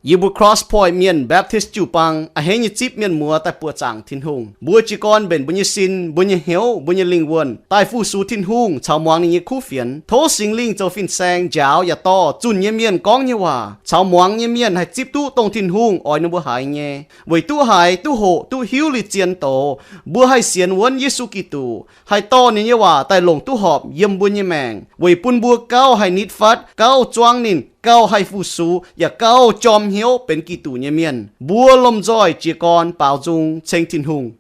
Yie mbuo Cross Point Mienh Baptist jiu-baang a'hneiv nyei zipv mienh muoz daaih buoqc zaangc Tin-Hungh. Mbuo jiez gorn mbenc mbuo nyei sin, mbuo nyei hnyouv, mbuo nyei lingh wuonh daaih fu-sux Tin-Hungh caux muangx ninh nyei kuv fienx. Tov Singx Lingh zoux fin-saeng njaaux yaac dorh zunh nyei mienh gorngv nyei waac caux muangx nyei mienh haih zipv duqv dongh Tin-Hungh oix ninh mbuo haiz nyei, weic duqv haiz, duqv hoqc, duqv hiuv li zien doz. Mbuo haih sienx wuonv Yesu Giduc, haih dorh ninh nyei waac daaih longc duqv horpc yiem mbuo nyei maengc, weic bun mbuo gauh haih nitv fatv, gauh zuangv ninh, gauh haih fu-sux, yaac gauh jorm hnyouv benx Giduc nyei mienh. Mbuo lomh nzoih jiez gorn baaux nzung ceng Tin-Hungh.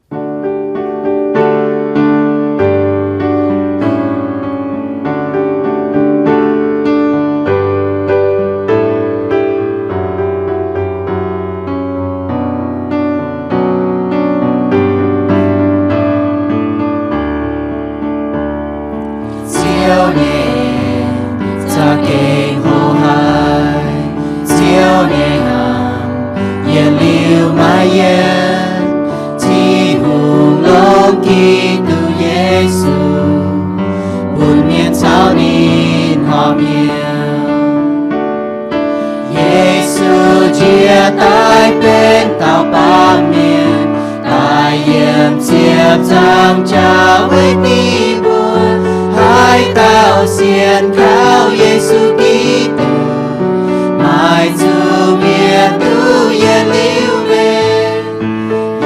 Ziouv nyei za'gengh hoqc haic, Ziouv nyei hnyouv yietc liuz maiv yienc. Tin-Hungh longc Giduc Yesu bun mienh caux ninh horpc hnyouv. Yesu njiec daaih benx dauh baamh mienh, daaih yiem ziepc nzaangc jaax weic diex mbuo. Haaix dauh sienx kaux Yesu Giduc, maaih zuqc mietc duqv yietc liuz maengc.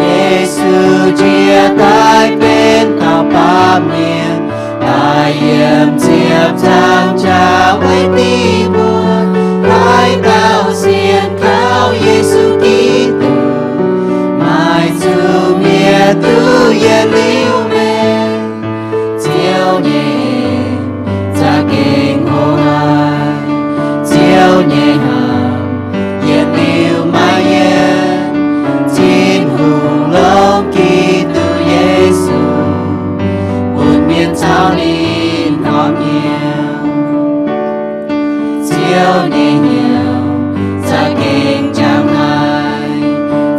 Yesu njiec daaih benx dauh baamh mienh, daaih yiem ziepc nzaangc jaax weic diex mbuo. Haaix dauh sienx kaux Yesu Giduc, maaih zuqc mietc duqv yietc liuz maengc. Ziouv nyei za'gengh hoqc haic, Ziouv nyei hnyouv yietc liuz maiv yienc. Tin-Hungh longc Giduc Yesu bun mienh caux ninh horpc hnyouv. Ziouv nyei hnyouv za'gengh jangx haic.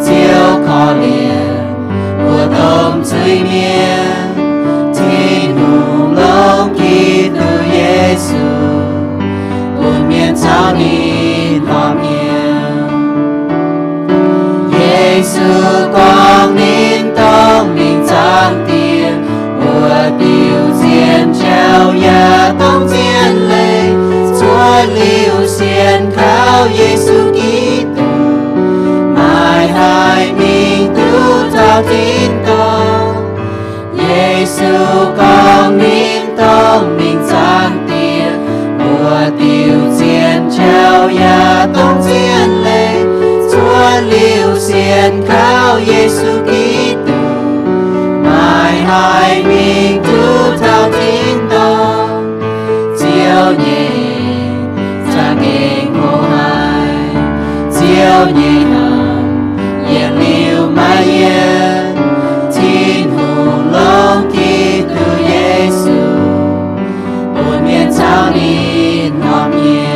Ziouv korv-lienh mbuo domh zuiz-mienh. Tin-Hungh longc Giduc Yesu bun mienh caux ninh horpc hnyouv. Yesu gorngv ninh dongh mingh Zaangc Diex mbuo diuh zien jauv yaac dongh zien leiz. Cuotv liuz sienx kaux Yesu Giduc, maaih haih mingh duqv taux tin-dorngh. Yesu gorngv ninh dongh mingh Zaangc Diex mbuo diuh zien jauv yaac dongh zien leiz. Cuotv liuz sienx kaux Yesu Giduc, maaih haih mingh duqv taux tin-dorngh. Ziouv nyei za'gengh hoqc haic, Ziouv nyei hnyouv yietc liuz maiv yienc. Tin-Hungh longc Giduc Yesu bun mienh caux ninh horpc hnyouv.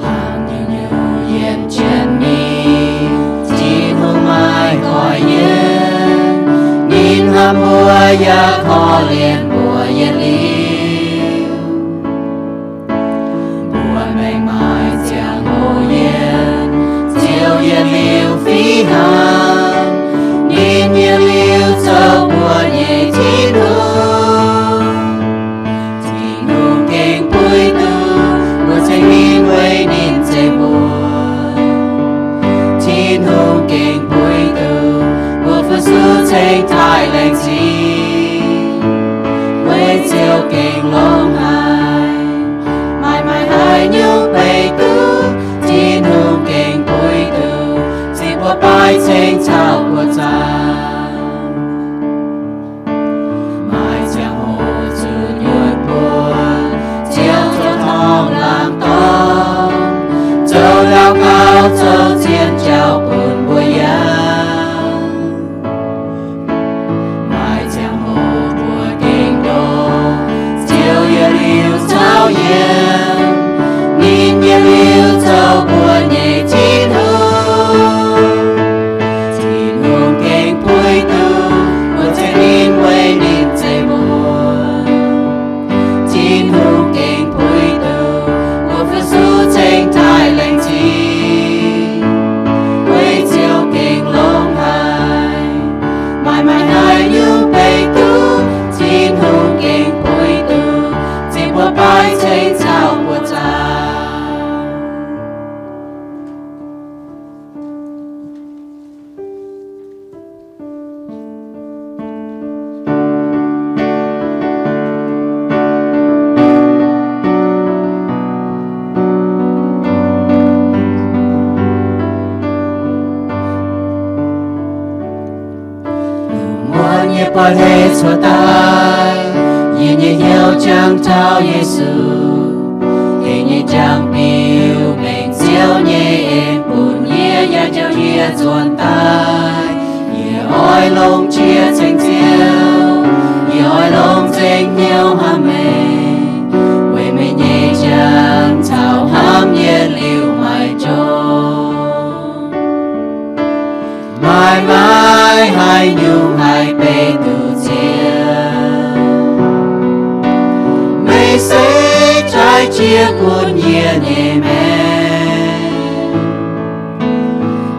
Hnangv nyungc-nyungc yiem jienv mingh, Tin-Hungh maiv goiv yiem. Ninh hnamv mbuo yaac korv-lienh mbuo yietc liuz. Mbuo maengc maaih ziangh hoc yiem, Ziouv yietc liuz fih hnangv. Ninh yietc liuz zoux mbuo nyei Tin-Hungh. Tin-Hungh gengh buix duqv mbuo ceng ninh weic ninh zeiv mbuo. Tin-Hungh gengh buix duqv mbuo fu-sux ceng taaih laengz zingh, weic Ziouv gengh longx haic. Maaih maaih haaix nyungc beiv duqv, Tin-Hungh gengh buix duqv, zipv mbuo baaiv ceng caux mbuo zaah. Maaih ziangh hoc zuqc nyuoqc mbuo, Ziouv zoux torngv laangz dorn, zoux ndau gaux, zoux zien jauv bun mbuo yiem. Maaih ziangh hoc mbuo gengh ndortv, Ziouv yietc liuz caux yiem. Buatc hei cuotv daaih, yie nyei hnyouv jangx taux Yesu, hei nyei jangx biux mengh Ziouv nyei en bun yie, yaac jauv yie nzuonx daaih. Yie oix longx jiex ceng Ziouv, yie oix longx nzengc hnyouv hnamv meih, weic meih nyei jangx caux hnamv yie liuz maiv jorngx. Maaih maaih haaix nyungc haih beiv duqv Ziouv? Meih se jaaix jiex bun yie nyei maengc.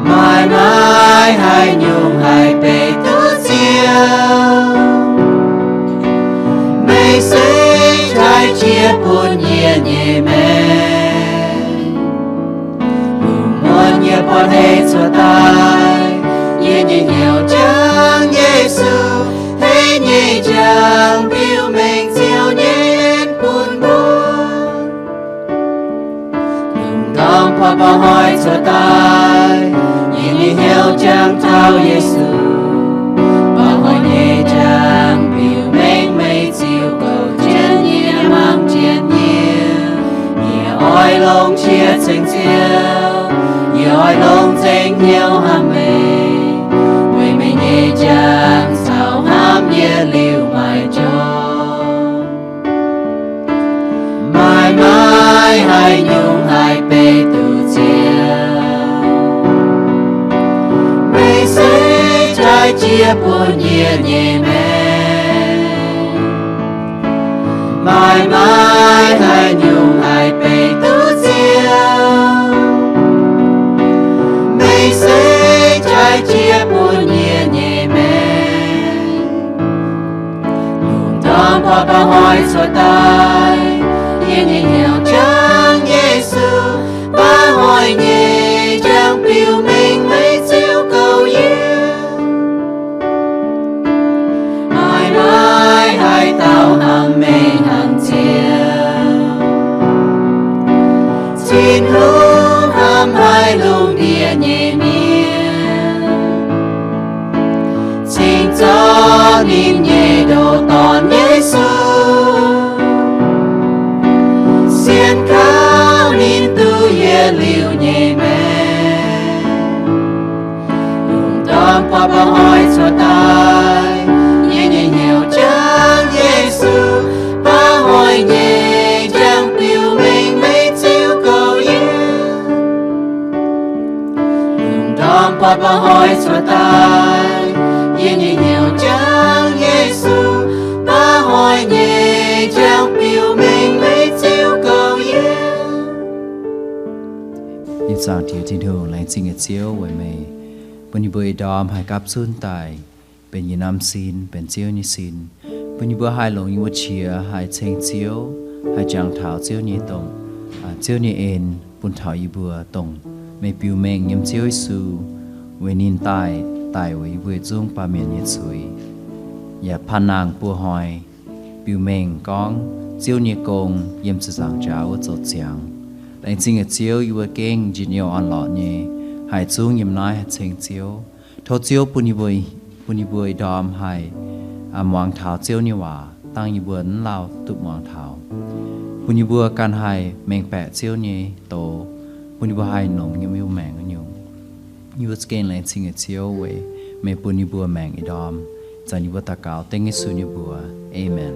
Maaih maaih haaix nyungc haih beiv duqv Ziouv? Meih se jaaix jiex bun yie nyei maengc. Lungh muonz yie buatc hei cuotv daaih, yie nyei hnyouv jangx Yesu, hei nyei jangx biux mengh Ziouv nyei en bun mbuo. Lungh ndorm buatc mba'hnoi cuotv daaih, yie nyei hnyouv jangx taux Yesu, mba'hnoi nyei jangx biux mengh meih ziux goux jienv yie, mangc jienv yie. Yie oix longx jiex ceng Ziouv, yie oix longx nzengc hnyouv hnamv meih, weic meih nyei jangx caux hnamv yie liuz maiv jorngx. Maaih maaih haaix nyungc haih beiv duqv Ziouv? Meih se jaaix jiex bun yie nyei maengc. Maaih maaih haaix nyungc haih beiv duqv Ziouv? Meih se jaaix jiex bun yie nyei maengc. Lungh ndorm buatc mba'hnoi cuotv daaih, yie nyei hnyouv jangx Yesu, mba'hnoi nyei jangx biux mengh meih ziux goux yie. Maaih maaih haaix dauh hnamv meih hnangv Ziouv? Tin-Hungh hnamv haic lungh ndiev nyei mienh, cingx zorqv ninh nyei ndoh dorn Yesu, sienx kaux ninh duqv yietc liuz nyei maengc. Lungh ndorm buatc mba'hnoi cuotv daaih, yie nyei hnyouv jangx Yesu, mba'hnoi nyei jangx biux mengh meih ziux goux yie. Lungh ndorm buatc mba'hnoi cuotv daaih, yie nyei hnyouv jangx Yesu, mba'hnoi nyei jangx biux mengh meih ziux goux yie. Ih zanc Diex Tin-Hungh, laengz zingh nyei Ziouv, weic meih bun yie mbuo ih ndorm haih gapv zunv daaih benx yie norm sin, benx Ziouv nyei sin, bun yie mbuo haih longc yie mbuo qiex haih ceng Ziouv, haih jangx taux Ziouv nyei dongh, Ziouv nyei en bun taux yie mbuo, dongh meih biux mengh yiem Ziouv Yesu weic ninh daaih, daic weic yie mbuo yietc zungv baamh mienh nyei zuiz, yaac panh nangh buoz hnoi biux mengh gorngv Ziouv nyei gong yiem ziepc nzaangc jaax wuov zoux ziangx. Laengz zingh nyei Ziouv, yie mbuo gengh njien-youh orn-lorqc nyei haih zungv yiem naaiv haih ceng Ziouv. Tov Ziouv bun yie mbuo, bun yie mbuo ih ndorm haih muangx taux Ziouv nyei waac dangh yie mbuo mv lauh duqv muangx taux, bun yie mbuo ganh haih mengh baeqc Ziouv nyei doz, bun yie mbuo haih longx yiem yie mbuo maengc wuov nyungc. Yie mbuo za'gengh laengz zingh nyei Ziouv weic meih bun yie mbuo maengc ih ndorm. Zanc yie mbuo daux gaux dengv Yesu nyei mbuox. Aamen.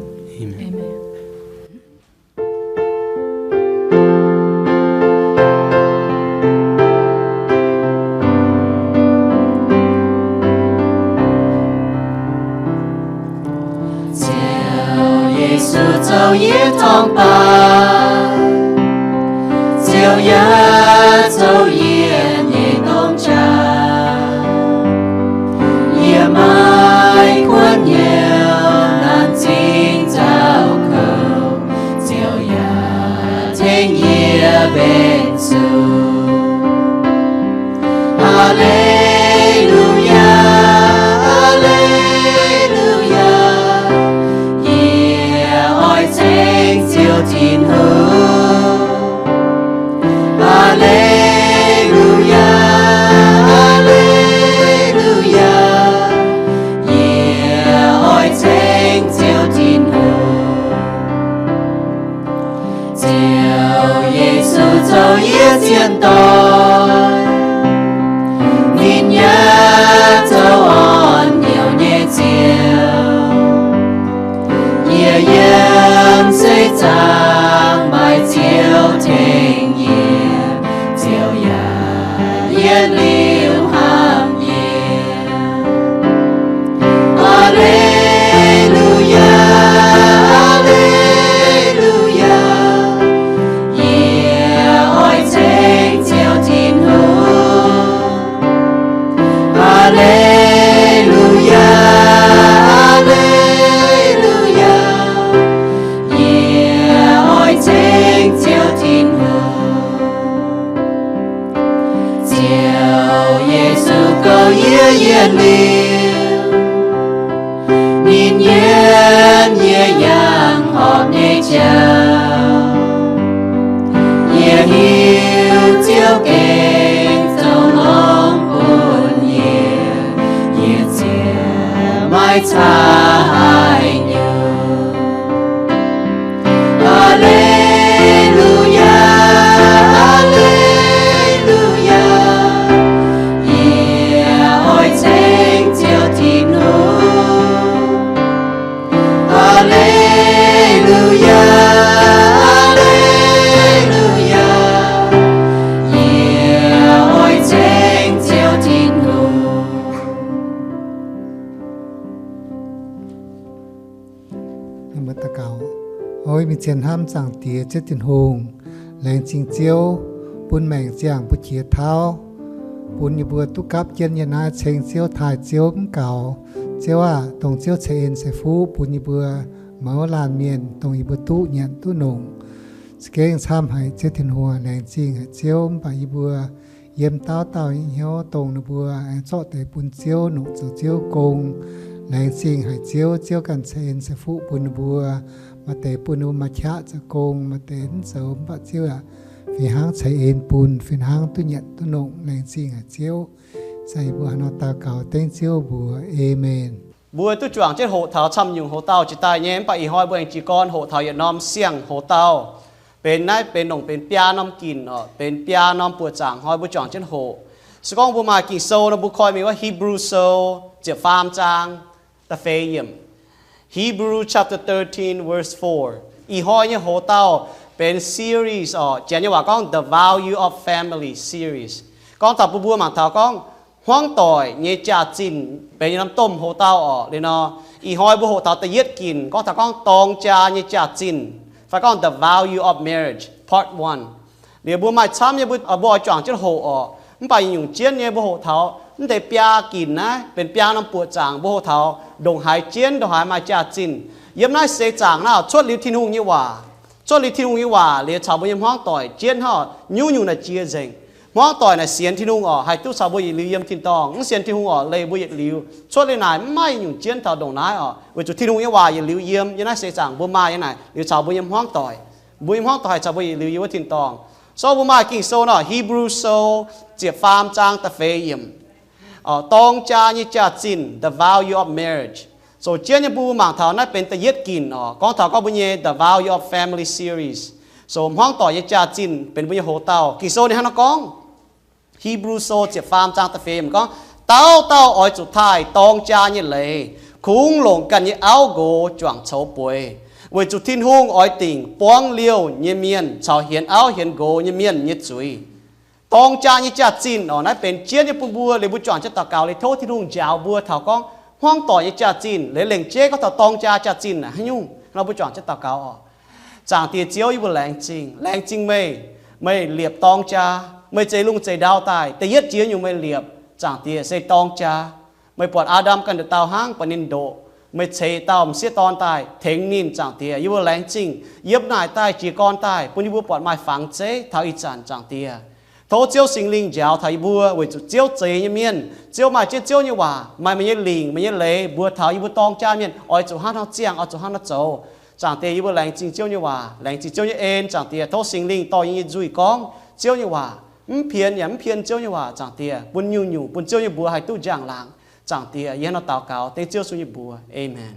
Ziouv Yesu zoux yie torngv-baaix, Ziouv yaac zoux yie nyei domh qaqv. Yie maiv kuotv hnyouv nanc zingh nzauh kouv, Ziouv yaac tengx yie mbenc zuqc. Aa^le^lu^yaa, aa^le^lu^yaa, yie oix ceng Ziouv Tin-Hungh. Aa^le^lu^yaa, aa^le^lu^yaa, yie zoux yie zien doic. Ninh nyei zoux orn hnyouv nyei Ziouv, yie yiem seix zaangc maaih Ziouv tengx yie, Ziouv yaac yietc liuz hnamv yie. Aa^le^lu^yaa, aa^le^lu^yaa, yie oix ceng Ziouv Tin-Hungh. Aa^le^lu^yaa, aa^le^lu^yaa, yie oix ceng Ziouv Tin-Hungh. Ziouv Yesu goux yie yietc liuz, ninh yienx yie yangh horpc nyei jauv. Yie hiuv Ziouv gengh zoux longx bun yie, yie ziouc maiv caa haaix nyungc. Aa^le^lu^yaa, aa^le^lu^yaa, yie oix ceng Ziouv Tin-Hungh. Aa^le^lu^yaa, aa^le^lu^yaa, yie oix ceng Ziouv Tin-Hungh. Mbuo daux gaux. O mienh zien hnamv Zaangc Diex Ziouv Tin-Hungh, laengz zingh Ziouv bun maengc ziangh mbuo qiex tauv, bun yie mbuo duqv gapv jienv yiem naaiv ceng Ziouv taaih Ziouv mv gaux. Ziouv aah, dongh Ziouv ceix en ceix fuqv bun yie mbuo mouz laanh mienh, dongh yie mbuo duqv nyanc duqv nongc. Za'gengh camv haic Ziouv Tin-Hungh, laengz zingh haic Ziouv, mv baac yie mbuo yiem dauh dauh nyei hnyouv dongh ninh mbuo aengx zorqv deix bun Ziouv, nongc zoux Ziouv gong. Laengz zingh haic Ziouv, Ziouv ganh ceix en ceix fuqv bun ninh mbuo. Maaih deix bun ninh mbuo maaih qaqv zoux gong, maaih deix mv zoux, mv baac Ziouv aah, fih hnangv ceix en bun, fih hnangv duqv nyanc duqv nongc. Laengz zingh haic Ziouv. Ih zanc yie mbuo haaix nor daux gaux dengv Ziouv mbuox, Aamen. Mbuo duqv juangc jienv hoqc taux camv nyungc hoc-dauh jiex daaih nyei, mv baac ih hnoi mbuo aengx jiez gorn hoqc taux yietc norm siang-hoc-dauh. Benx naaiv benx nongc benx biaa norm ginc oc, benx biaa norm buoqc zaangc hnoi mbuo juangc jienv hoqc. Se gorngv mbuo maaih Ging-Sou nor mbuo koi mingh wuov Hebrew Sou ziepc faam zaang da'feix yiemc. Hebrew chapter thirteen, verse four. Ih hnoi nyei hoc-dauh benx series oc, Janx nyei waac gorngv The Value of Family series. Gorngv taux bun mbuo mangc taux gorngv hmuangv doic nyei jaax-zinh benx yietc norm domh hoc-dauh oc. Liuz nor, ih hnoi mbuo hoqc taux da'yietv ginc gorngv taux gorngv dorng jaa nyei jaax-zinh, fai gorngv The Value of Marriage, Part One. Liuz mbuo maaih camv nyei mbuo, mbuo oix juangc jienv hoqc oc. Mv baac nyungc jienv nyei mbuo hoqc taux mv deix biaa ginc naaiv benx biaa norm buoqc zaangc mbuo hoqc taux ndongc haaix jienv ndongc haaix maaih jaax-zinh. Yiem naaiv seix zaangc naaiv cuotv liuz Tin-Hungh nyei waac, cuotv liuz Tin-Hungh nyei waac liuz caux mbuo nyei hmuangv doic jienv hnangv nyungc-nyungc naaic jiex nzengc. Hmuangv doic naaic sienx Tin-Hungh oc, haih duqv caux mbuo yietc liuz yiem tin-dorngh. Mv sienx Tin-Hungh oc, leih mbuo yietc liuz. Cuotv liuz naaic mv maaih nyungc jienv taux ndongc naaiv oc, weic zuqc Tin-Hungh nyei waac yietc liuz yiem. Yiem naaiv seix zaangc mbuo maaih nyei naaic liuz caux mbuo nyei hmuangv doic, mbuo nyei hmuangv doic haih caux mbuo yietc liuz yiem wuov tin-dorngh. So mbuo maaih Ging-Sou nor, Hebrew Sou ziepc faam zaang da'feix yiemc. Dorng jaa nyei jaax-zinh, the value of marriage. Zoux jienv nyei mbuo mangc taux naaiv benx da'yietv ginc oc, gorngv taux gorngv mbuo nyei The Value of Family series. So hmuangv doic nyei jaax-zinh benx mbuo nyei hoc-dauh. Ging-Sou ninh hnangv naaiv gorngv, Hebrew Sou ziepc faam zaang da'feix yiemc gorngv, dauh dauh oix zuqc taaih dorng jaa nyei leiz, kungx longc ganh nyei auv nqox juangc coux bueix, weic zuqc Tin-Hungh oix dingc buangv liouh nyei mienh caux hienx auv hienx nqox nyei mienh nyei zuiz. Dorng jaa nyei jaax-zinh oc, naaiv benx jienv nyei bun mbuo liuz mbuo juangc jienv daux gaux liuz tov Tin-Hungh njaaux mbuo taux gorngv hmuangv doic nyei jaax-zinh, liuz lengc jeiv gorngv taux dorng jaa jaax-zinh naaic haaix nyungc nor mbuo juangc jienv daux gaux oc. Zaangc Diex Ziouv, yie mbuo laengz zingh, laengz zingh meih, meih liepc dorng jaa, meih zeix lungh zeix ndau daaih, da'yietv jiex nyungc meih liepc, Zaangc Diex, se dorng jaa. Meih buatc Aa^ndam ganh nduqc dauh hnangv, buatc ninh ndoqc, meih ceix dauh m'sieqv dorn daaih tengx ninh, Zaangc Diex. Yie mbuo laengz zingh yiem naaic daaih jiez gorn daaih bun yie mbuo buatc maaih fangx zeiv taux ih zanc, Zaangc Diex. Tov Ziouv Singx Lingh njaaux taux yie mbuo, weic zuqc Ziouv zeix nyei mienh, Ziouv maaih jienv Ziouv nyei waac, maaih meih nyei lingc, meih nyei leiz mbuox taux yie mbuo dorng jaa mienh oix zuqc hnangv haaix nor ziangh, oix zuqc hnangv haaix nor zoux. Zaangc Diex, yie mbuo laengz zingh Ziouv nyei waac, laengz zingh Ziouv nyei en, Zaangc Diex. Tov Singx Lingh dorh yie nyei nzuih gorngv Ziouv nyei waac, mv pien yaac mv pien Ziouv nyei waac, Zaangc Diex, bun nyungc-nyungc bun Ziouv nyei mbuox haih duqv njang-laangc. Zaangc Diex, yie hnangv nor daux gaux dengv Ziouv Yesu nyei mbuox. Aamen.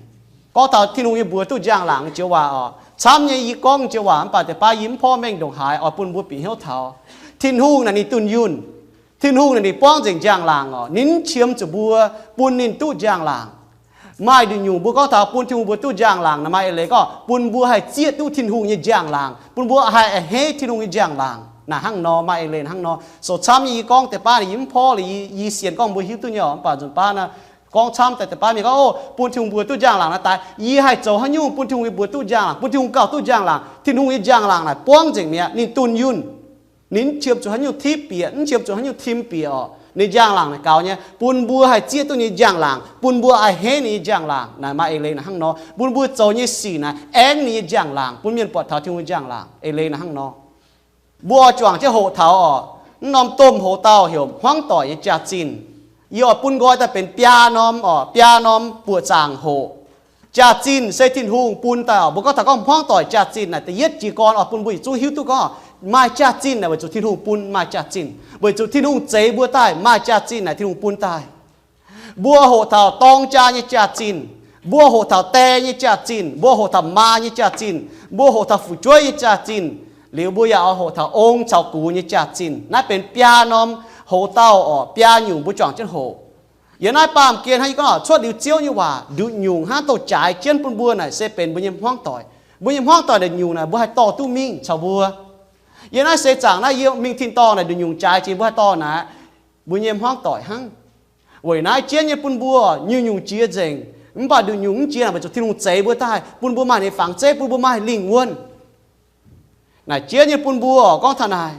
Gorngv taux Tin-Hungh nyei mbuox duqv njang-laangc joux waac oc, camv nyei yie gorngv joux waac mv baac deix baav yie mv porv mengh ndongc haaix oix bun mbuo bieqc hnyouv taux. Tin-Hungh naaic ninh dunh yunh. Tin-Hungh naaic ninh buangv nzengc njang-laangc oc, ninh mv qiemx zuqc mbuo bun ninh duqv njang-laangc. Maaih nduqc nyungc mbuo gorngv taux bun Tin-Hungh mbuox duqv njang-laangc naaic maaih eix leiz gorngv bun mbuo haih zieqv duqv Tin-Hungh nyei njang-laangc, bun mbuo haih a'hneiv Tin-Hungh nyei njang-laangc. Naaic hnangv nor, maaih eix leiz hnangv nor. So camv nyei yie gorngv deix baav naaic yie mv porv liuz yie, yie sienx gorngv mbuo hiuv duqv nyei oc, mv baac nzunc baav naaiv gorngv camv deix deix baav mienh gorngv, O, bun Tin-Hungh mbuox duqv njang-laangc naaic daaih yie haih zoux haaix nyungc bun Tin-Hungh nyei mbuox duqv njang-laangc, bun Tin-Hungh gauh duqv njang-laangc? Tin-Hungh nyei njang-laangc naaic buangv nzengc mi'aqv. Ninh dunh yunh. Ninh mv qiemx zuqc haaix nyungc tipv bieqc, mv qiemx zuqc haaix nyungc tim bieqc oc. Ninh njang-laangc naaic gaux nyei, bun mbuo haih zieqv duqv ninh njang-laangc, bun mbuo a'hneiv ninh nyei njang-laangc. Naaic maaih eix leiz naaic hnangv nor, bun mbuo zoux nyei sic naaic aengv ninh nyei njang-laangc, bun mienh buatc taux Tin-Hungh njang-laangc. Eix leiz naaic hnangv nor. Mbuo oix juangc jienv hoqc taux oc, mv norm domh hoc-dauh heuc hmuangv doic nyei jaax-zinh. Yie oix bun nqoi daaih benx biaa norm oc, biaa norm buoqc zaangc hoqc. Jaax-zinh se Tin-Hungh bun daaih oc. Mbuo gorngv taux gorngv hmuangv doic jaax-zinh naaic, da'yietv jiez gorn oix bun mbuo yietc zungv hiuv duqv gorngv maaih jaax-zinh naaic weic zuqc Tin-Hungh bun maaih jaax-zinh, weic zuqc Tin-Hungh zeix mbuo daaih maaih jaax-zinh naaic Tin-Hungh bun daaih. Mbuo hoqc taux dorng jaa nyei jaax-zinh, mbuo hoqc taux die nyei jaax-zinh, mbuo hoqc taux maa nyei jaax-zinh, mbuo hoqc taux fu'jueiv nyei jaax-zinh, liuz mbuo yaac oix hoqc taux ong caux gux nyei jaax-zinh. Naaiv benx biaa norm hoc-dauh oc, biaa nyungc mbuo juangc jienv hoqc. Yiem naaiv baamh gen hnangv yie gorngv cuotv liuz Ziouv nyei waac, nduqc nyungc hnangv douh jaaix jienv bun mbuo naaic se benx mbuo nyei hmuangv doic. Mbuo nyei hmuangv doic nduqc nyungc naaic mbuo haih dorh duqv mingh caux mbuo. Yiem naaiv seix zaangc naaiv yie mingh tin-dorngh naaic nduqc nyungc jaaix jiex mbuo haih dorh naaic, mbuo nyei hmuangv doic hnangv. Weic naaiv jienv nyei bun mbuo nyungc-nyungc jiex nzengc, mv baac nduqc nyungc mv jiex naaic weic zuqc Tin-Hungh zeix mbuo daaih, bun mbuo maaih ninh fangx zeiv, bun mbuo maaih lingh wuonh. Naaic jienv nyei bun mbuo gorngv taux naaic,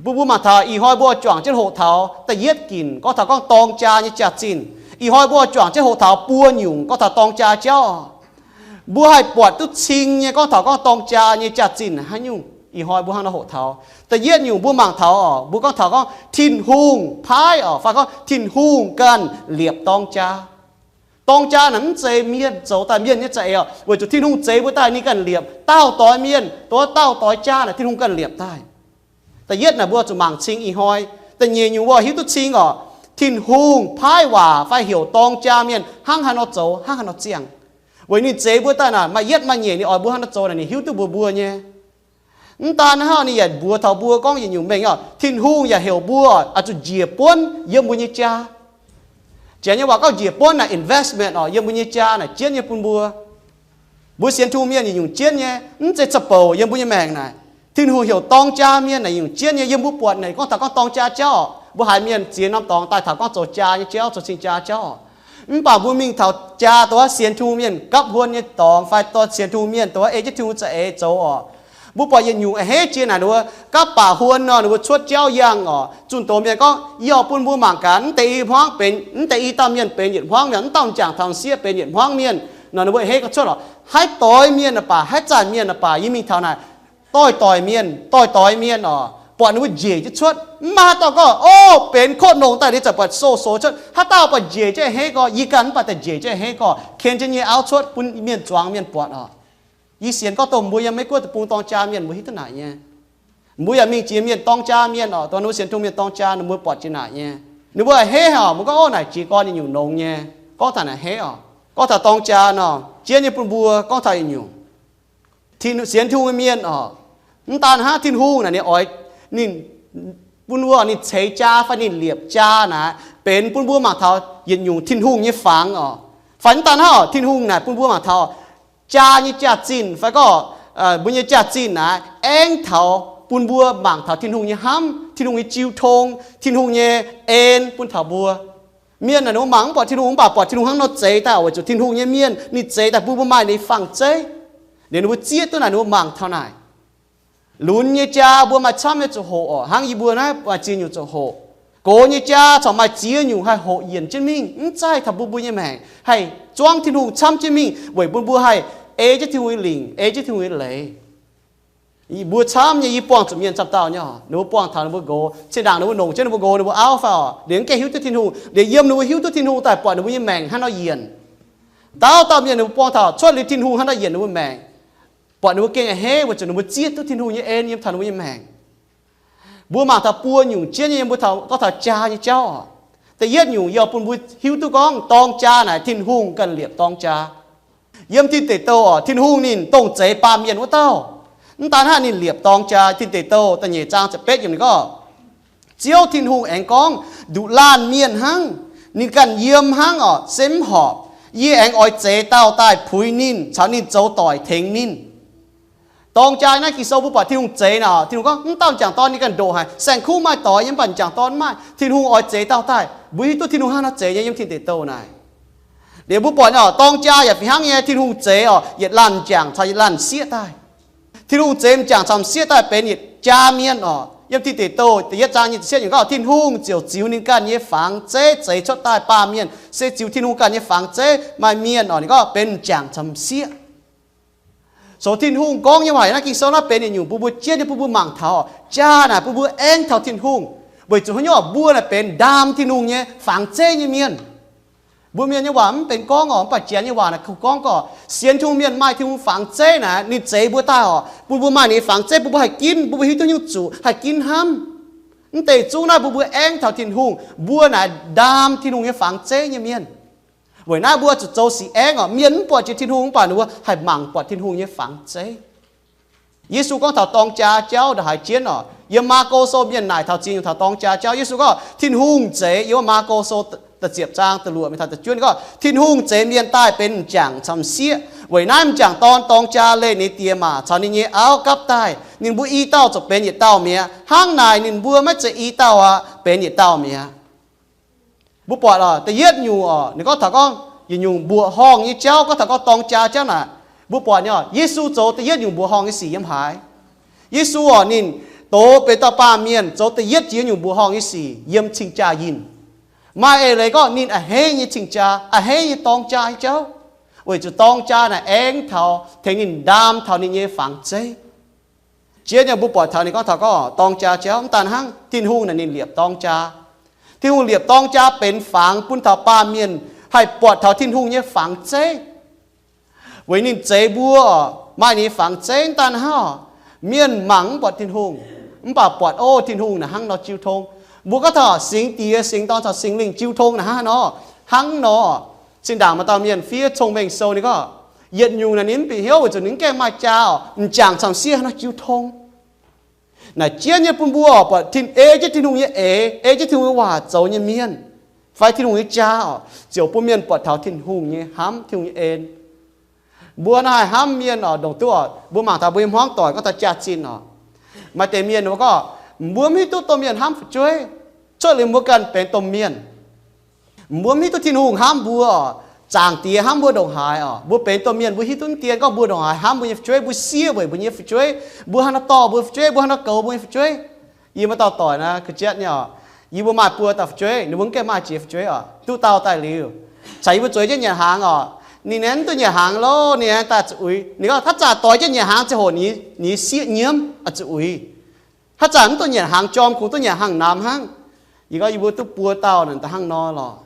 bun mbuo mangc taux ih hnoi mbuo juangc jienv hoqc taux da'yietv ginc gorngv taux gorngv dorng jaa nyei jaax-zinh. Ih hnoi mbuo juangc jienv hoqc taux buo nyungc gorngv taux dorng jaa jauv. Mbuo haih buatc duqv cing nyei gorngv taux gorngv dorng jaa nyei jaax-zinh haaix nyungc. Ih hnoi mbuo hnangv nor hoqc taux da'yietv nyungc mbuo mangc taux oc, mbuo gorngv taux gorngv Tin-Hungh paaiv oc, fai gorngv Tin-Hungh ganh liepc dorng jaa. Dorng jaa naaic mv zeiz mienh zoux daaih, mienh nyei za'eix oc, weic zuqc Tin-Hungh zeix mbuo daaih ninh ganh liepc. Dauh doix mienh, dongh wuov dauh doix jaa naaic Tin-Hungh ganh liepc daaih. Da'yietv naaic mbuo zuqc mangc cing ih hnoi. Da'nyeic nyungc mbuo hiuv duqv cing oc, Tin-Hungh paaiv waac fai heuc dorng jaa mienh hnangv haaix nor zoux, hnangv haaix nor ziangh. Weic ninh zeix mbuo daaih naaic maaih yietv maaih nyeic ninh oix mbuo hnangv nor zoux naaic ninh hiuv duqv mbuox mbuo nyei. Mv daan hnangv, ninh yaac mbuox taux mbuo gorngv yietc nyungc mengh oc, Tin-Hungh yaac heuc mbuo oix zuqc njiec buonv yiem mbuo nyei jaa. Janx nyei waac gorngv njiec buonv naaic investment oc, yiem mbuo nyei jaa naaic jienv nyei bun mbuo. Mbuo sienx Tin-Hungh mienh yietc nyungc jienv nyei, mv zeiz za'bouc yiem mbuo nyei maengc naaic. Tin-Hungh heuc dorng jaa mienh naaic yietc nyungc jienv nyei, yiem mbuo buatc naaic gorngv taux gorngv dorng jaa jauv oc. Mbuo haiz mienh ziex norm dorngx daaih taux gorngv zoux jaa nyei jauv, zoux cing jaa jauv oc. Mv baac mbuo mingh taux jaa dongh wuov sienx Tin-Hungh mienh gapv huon nyei dorngx fai dongh sienx Tin-Hungh mienh dongh wuov ei jienv Tin-Hungh za'eix zoux oc. Mbuo buatc yietc nyungc a'hneiv jiex naaic ninh mbuo gapv baac huon nor, ninh mbuo cuotv jauv yangh oc. Zunh doz mienh gorngv, Yie oix bun mbuo mangc gaax, mv deix i hmuangv benx, mv deix i dauh mienh benx yietc hmuangv mienh, mv dauh m'jangc taux m'sieqv benx yietc hmuangv mienh. Nor ninh mbuo a'hneiv gorngv cuotv oc, haaix doix mienh naaic baac, haaix zanc mienh naaic baac, yie mingh taux naaic, doix-doix mienh, doix-doix mienh oc, buatc ninh mbuo njiec jienv cuotv. Mv maaih haaix dauh gorngv, O, benx kotv longx daaih ninh ziouc buatc sou-sou cuotv. Haaix dauh buatc njiec jienv a'hneiv gorx, yie ganh mv baac daaih njiec jienv a'hneiv gorx, ken jienv nyei auv cuotv bun mienh zuangx mienh buatc oc. Yie sienx gorngv dongh mbuo yiem Meiv Guoqv deic-bung dorng jaa mienh mbuo hiuv duqv naaic nyei. Mbuo yaac mingh jiex mienh dorng jaa mienh oc, dongh ninh mbuo sienx Tin-Hungh mienh dorng jaa, ninh mbuo buatc jiex naaic nyei. Ninh mbuo a'hneiv oc, mbuo gorngv, O, naaic jiez gorn yietc nyungc longx nyei. Gorngv taux naaic a'hneiv oc. Gorngv taux dorng jaa nor, jienv nyei bun mbuo gorngv taux yietc nyungc. Tin, sienx Tin-Hungh nyei mienh oc, mv daan hnangv, Tin-Hungh naaic ninh oix, ninh bun mbuo ninh ceix jaa fai ninh liepc jaa naaic benx bun mbuo mangc taux yietc nyungc Tin-Hungh nyei fangx oc. Fai mv daan hnangv oc, Tin-Hungh naaic bun mbuo mangc taux jaa nyei jaax-zinh fai gorngv mbuo nyei jaax-zinh naaic aengv taux bun mbuo mangc taux Tin-Hungh nyei hnamv, Tin-Hungh nyei jiu tong, Tin-Hungh nyei en bun taux mbuo. Mienh naaic ninh mbuo mangc mv buatc Tin-Hungh, mv baac buatc Tin-Hungh hnangv nor zeix daaih weic zuqc Tin-Hungh nyei mienh ninh zeix daaih bun mbuo maaih ninh fangx zeiv. Liuz ninh mbuo zieqv duqv naaic ninh mbuo mangc taux naaic. Lunx nyei jaa mbuo maaih camv nyei zuqc hoqc oc, hnangv yie mbuo naaiv maaih ziex nyungc zuqc hoqc. Gox nyei jaa corc maaih ziex nyungc haih hoqc yienc jienv mingh, mv zaih taux mbuo mbuo nyei maengc haih zuangv Tin-Hungh camv jienv mingh, weic bun mbuo haih ei jienv Tin-Hungh nyei lingc, ei jienv Tin-Hungh nyei leiz. Mbuo camv nyei, yie buangh zuqc mienh camv dauh nyei oc, ninh mbuo buangh taux ninh mbuo nqox, zinh ndaangc ninh mbuo longc jienv ninh mbuo nqox, ninh mbuo auv fai oc, ninh mv gaengh hiuv duqv Tin-Hungh, liuz yiem ninh mbuo hiuv duqv Tin-Hungh daaih buatc ninh mbuo nyei maengc hnangv nor yienc. Dauh dauh mienh ninh mbuo buangh taux cuotv liuz Tin-Hungh hnangv nor yienc ninh mbuo maengc, buatc ninh mbuo gengh a'hneiv weic zuqc ninh mbuo zieqv duqv Tin-Hungh nyei en yiem taux ninh mbuo nyei maengc. Mbuo mangc taux buo nyungc jienv nyei yiem mbuo gorngv taux jaa nyei jauv oc. Da'yietv nyungc yie oix bun mbuo hiuv duqv gorngv dorng jaa naaic Tin-Hungh ganh liepc dorng jaa. Yiem Tin Deic Douh oc, Tin-Hungh ninh dongh zeix baamh mienh wuov dauh. Mv daan hnangv, ninh liepc dorng jaa. Tin Deic Douh da'nyeic zaang ziepc betv yiemc ninh gorngv, Ziouv Tin-Hungh aengx gorngv, Nduqc laanh mienh hnangv, ninh ganh yiem hnangv oc, se mv horpc. Yie aengx oix zeix dauh daaih puix ninh, caux ninh zoux doic tengx ninh. Dorng jaa naaiv Ging-Sou mbuo buatc Tin-Hungh zeix naaic, Tin-Hungh gorngv, Mv dauh m'jangc dorn ninh ganh ndoqc haic, saeng-kuv maaih doix nyei, mv baac m'jangc dorn mv maaih. Tin-Hungh oix zeix dauh daaih, mbuo hiuv duqv Tin-Hungh hnangv nor zeix nyei yiem Tin Deic Douh naaic. Liuz mbuo buatc nyei dorng jaa yaac fih hnangv nyei, Tin-Hungh zeix oc, yietc laanh m'jangc caux yietc laanh m'sieqv daaih. Tin-Hungh zeix m'jangc caux m'sieqv daaih benx yietc jaa mienh oc. Yiem Tin Deic Douh da'yietv zaang nyic ziepc cietv yiemc gorngv, Tin-Hungh ziouc ziux ninh ganh nyei fangx zeiv zeix cuotv daaih baamh mienh, se ziux Tin-Hungh ganh nyei fangx zeiv maaih mienh oc, ninh gorngv benx m'jangc caux m'sieqv. Sou Tin-Hungh gorngv nyei waac naaiv Ging-Sou naaiv benx yietc nyungc bun mbuo jienv nyei, bun mbuo mangc taux jaa naaic bun mbuo aengx taux Tin-Hungh. Weic zuqc haaix nyungc? Mbuo naaic benx ndaam Tin-Hungh nyei fangx zeiv nyei mienh. Mbuo mienh nyei waac mv benx gorngv oc, mv baac Janx nyei waac naaic gorngv gorqv, sienx Tin-Hungh mienh maaih Tin-Hungh fangx zeiv naaic, ninh zeix mbuo daaih oc, bun mbuo maaih ninh nyei fangx zeiv, bun mbuo haih ginv, bun mbuo hiuv duqv nyungc zuqc haih ginv hnamv. Mv deix zungv naaiv bun mbuo aengx taux Tin-Hungh, mbuo naaic ndaam Tin-Hungh nyei fangx zeiv nyei mienh. Weic naaiv mbuo zuqc zoux sic aengx oc, mienh mv buatc jiex Tin-Hungh mv baac ninh mbuo haih mangc buatc Tin-Hungh nyei fangx zeiv. Yesu gorngv taux dorng jaa jauv ndongc haaix jienv oc. Yiem Maako Sou mienh naaic taux ziex nyungc taux dorng jaa jauv. Yesu gorngv Tin-Hungh zeix, yiem Maako Sou da'ziepc zaang da'luoqc mingh taux da'juov gorngv, Tin-Hungh zeix mienh daaih benx m'jangc caux m'sieqv. Weic naaiv m'jangc dorn dorng jaa leih ninh die maac caux ninh nyei auv gapv daaih, ninh mbuo i dauh ziouc benx yietc dauh mi'aqv. Hnangv naaic ninh mbuo maiv zeiz i dauh aqv, benx yietc dauh mi'aqv. Mbuo buatc oc, da'yietv nyungc oc, ninh gorngv taux gorngv yietc nyungc mbuoqc horngh nyei jauv, gorngv taux gorngv dorng jaa jauv naaic. Mbuo buatc nyei oc, Yesu zoux da'yietv nyungc mbuoqc horngh nyei sic yiem haaix? Yesu oc, ninh doz benx dauh baamh mienh zoux da'yietv jiex nyungc mbuoqc horngh nyei sic yiem cing-jaa yinh. Maaih eix leiz gorngv ninh a'hneiv nyei cing-jaa, a'hneiv nyei dorng jaa nyei jauv, weic zuqc dorng jaa naaic aengx taux tengx ninh ndaam taux ninh nyei fangx zeiv. Jiex nyei mbuo buatc taux ninh gorngv taux gorngv dorng jaa jauv mv daan hnangv, Tin-Hungh naaic ninh liepc dorng jaa. Tin-Hungh liepc dorng jaa benx fangx bun taux baamh mienh haih buatc taux Tin-Hungh nyei fangx zeiv. Weic ninh zeix mbuo oc, maaih ninh nyei fangx zeiv mv daan hnangv oc, mienh mangc mv buatc Tin-Hungh, mv baac buatc, o, Tin-Hungh naaic hnangv nor jiu tong. Mbuo gorngv taux Singx Diex, Singx Dorn caux Singx Lingh jiu tong naaic hnangv nor, hnangv nor. Zinh ndaangc maaih dauh mienh fiev cong-mengh sou ninh gorngv, yietc nyungc naaic ninh mv bieqc hnyouv weic zuqc ninh mv gaengh maaih jaa oc, m'jangc caux m'sieqv hnangv nor jiu tong. Naaic jienv nyei bun mbuo oc, buatc ei jienv Tin-Hungh nyei eix, ei jienv Tin-Hungh nyei waac zoux nyei mienh, fai Tin-Hungh nyei jaa oc, ziouc bun mienh buatc taux Tin-Hungh nyei hnamv, Tin-Hungh nyei en. Mbuo naaiv haih hnamv mienh oc, ndongc duqv oc, mbuo mangc taux mbuo nyei hmuangv doic gorngv taux jaa-zinh oc, maaih deix mienh mbuo gorngv, mbuo mv hiuv duqv domh mienh hnamv fu'jueiv, cuotv liuz mbuo ganh benx domh mienh. Mbuo mv hiuv duqv Tin-Hungh hnamv mbuo oc, Zaangc Diex hnamv mbuo ndongc haaix oc. Mbuo benx domh mienh mbuo hiuv duqv dien gorngv mbuo ndongc haaix hnamv mbuo nyei fu'jueiv, mbuo siev weic mbuo nyei fu'jueiv, mbuo hnangv nor dorh mbuo fu'jueiv, mbuo hnangv nor goux mbuo nyei fu'jueiv. Yie maaih dauh doic naaic, ga'jatv nyei oc, yie mbuo maaih buo dauh fu'jueiv, ninh mbuo mv gaengh maaih jiex fu'jueiv oc, duqv dauh daaih liuz, caux yie mbuo zueiz jienv nyanc hnaangx oc. Ninh aengx mv duqv nyanc hnaangx loh, ninh aengx daaih zuqc uix. Ninh gorngv haaix zanc doix jienv nyanc hnaangx ziangh hoc ninh, ninh sieqv nyiemv, zuqc uix. Haaix zanc mv duqv nyanc hnaangx jorm, kungx duqv nyanc hnaangx namx hnangv. Yie gorngv yie mbuo duqv buo dauh naaic, da'hnangv nor lorqc.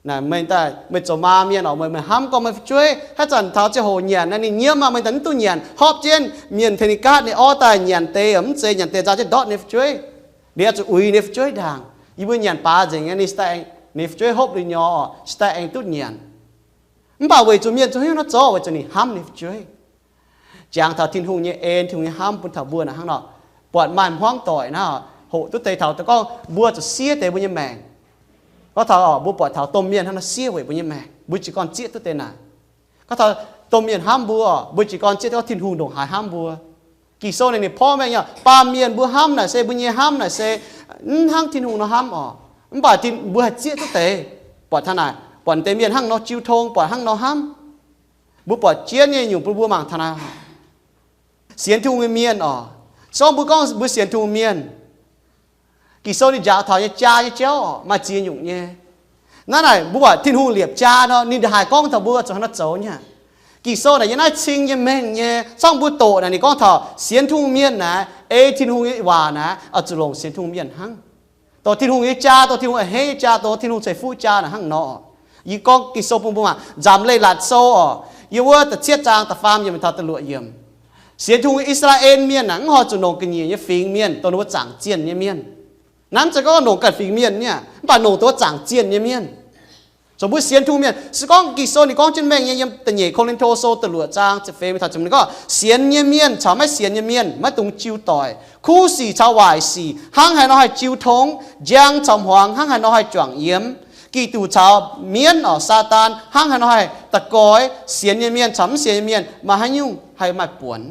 Naaic meih daaih, meih zoux maa mienh oc, meih, meih hnamv gorngv meih fu'jueiv haaix zanc taux ziangh hoc nyanc naaic ninh nyiemv aqv, meih daaih mv duqv nyanc, hopv jienv mienh tengx ninh gaatv ninh orv daaih nyanc deix, mv zeiz nyanc deix nzaaux jienv ndortv ninh fu'jueiv. Ninh oix zuqc uix ninh fu'jueiv ndaangc. Yie mbuo nyanc baaix nzengc nyei, ninh se daaih, ninh fu'jueiv hopv liuz nyorx oc, se daaih aengx duqv nyanc. Mv baac weic zuqc mienh zungv hiuv nor zoux, weic zuqc ninh hnamv ninh fu'jueiv. Jangx taux Tin-Hungh nyei en, Tin-Hungh nyei hnamv bun taux mbuo naaic hnangv nor. Buatc maaih hmuangv doic naaiv, hoqc duqv deix taux gorngv mbuo zuqc siev deix mbuo nyei maengc. Gorngv taux mbuo buatc taux domh mienh hnangv nor siev weic mbuo nyei maengc, mbuo jiez gorn zieqv duqv deix naaic. Gorngv taux domh mienh hnamv mbuo, mbuo jiez gorn zieqv duqv gorngv Tin-Hungh ndongc haaix hnamv mbuo. Ging-Sou naaic ninh porv mengh nyei, baamh mienh mbuo hnamv naaic se mbuo nyei hnamv naaic se mv hnangv Tin-Hungh nor hnamv oc. Mv baac mbuo haih zieqv duqv deix, buatc taux naaic, buatc deix mienh hnangv nor jiu tong, buatc hnangv nor hnamv. Mbuo buatc jienv nyei nyungc bun mbuo mangc taux naaic, sienx Tin-Hungh nyei mienh oc, se gorngv mbuo gorngv mbuo sienx Tin-Hungh mienh, Ging-Sou ninh njaaux taux nyei jaa nyei jauv oc, maaih ziex nyungc nyei. Naaiv naaic mbuo buatc Tin-Hungh liepc jaa nor, ninh ndongc haaix gorngv taux mbuo zuqc hnangv nor zoux nyei. Ging-Sou naaic yiem naaiv cing nyei mengh nyei, se gorngv mbuo doqc naaic ninh gorngv taux sienx Tin-Hungh mienh naaic, ei Tin-Hungh nyei waac naaic, oix zuqc longc sienx Tin-Hungh mienh hnangv. Dongh Tin-Hungh nyei jaa, dongh Tin-Hungh a'hneiv nyei jaa, dongh Tin-Hungh ceix fuqv jaa naaic hnangv nor. Yie gorngv Ging-Sou bun mbuo mangc, Nzamc Leiz-Latc Sou oc, yiem wuov da'cietv zaang da'faam yiemc taux da'luoqc yiemc. Sienx Tin-Hungh nyei I^saa^laa^en Mienh naaic mv horpc zuqc longc ga'nyiec nyei fingx mienh, dongh ninh mbuo zaangc zienh nyei mienh. Naaiv mv zeiz gorngv longc ganh fingx mienh nyei, mv baac longc dongh wuov zaangc zienh nyei mienh. Zoux mbuo sienx Tin-Hungh mienh, se gorngv Ging-Sou ninh gorngv jienv mengh nyei, yiem da'nyeic Ko^lin^to Sou da'luoqc zaang ziepc feix mingh taux ziepc hmz ninh gorngv, sienx nyei mienh caux maiv sienx nyei mienh maiv dungx jiu doic. Kuv sic caux waaic sic hnangv haaix nor haih jiu tong? Njang caux hmuangx hnangv haaix nor haih juangc yiemx? Giduc caux mienv orqc, Saadaan hnangv haaix nor haih da'goix? Sienx nyei mienh caux mv sienx nyei mienh maaih haaix nyungc haih maaih buonc?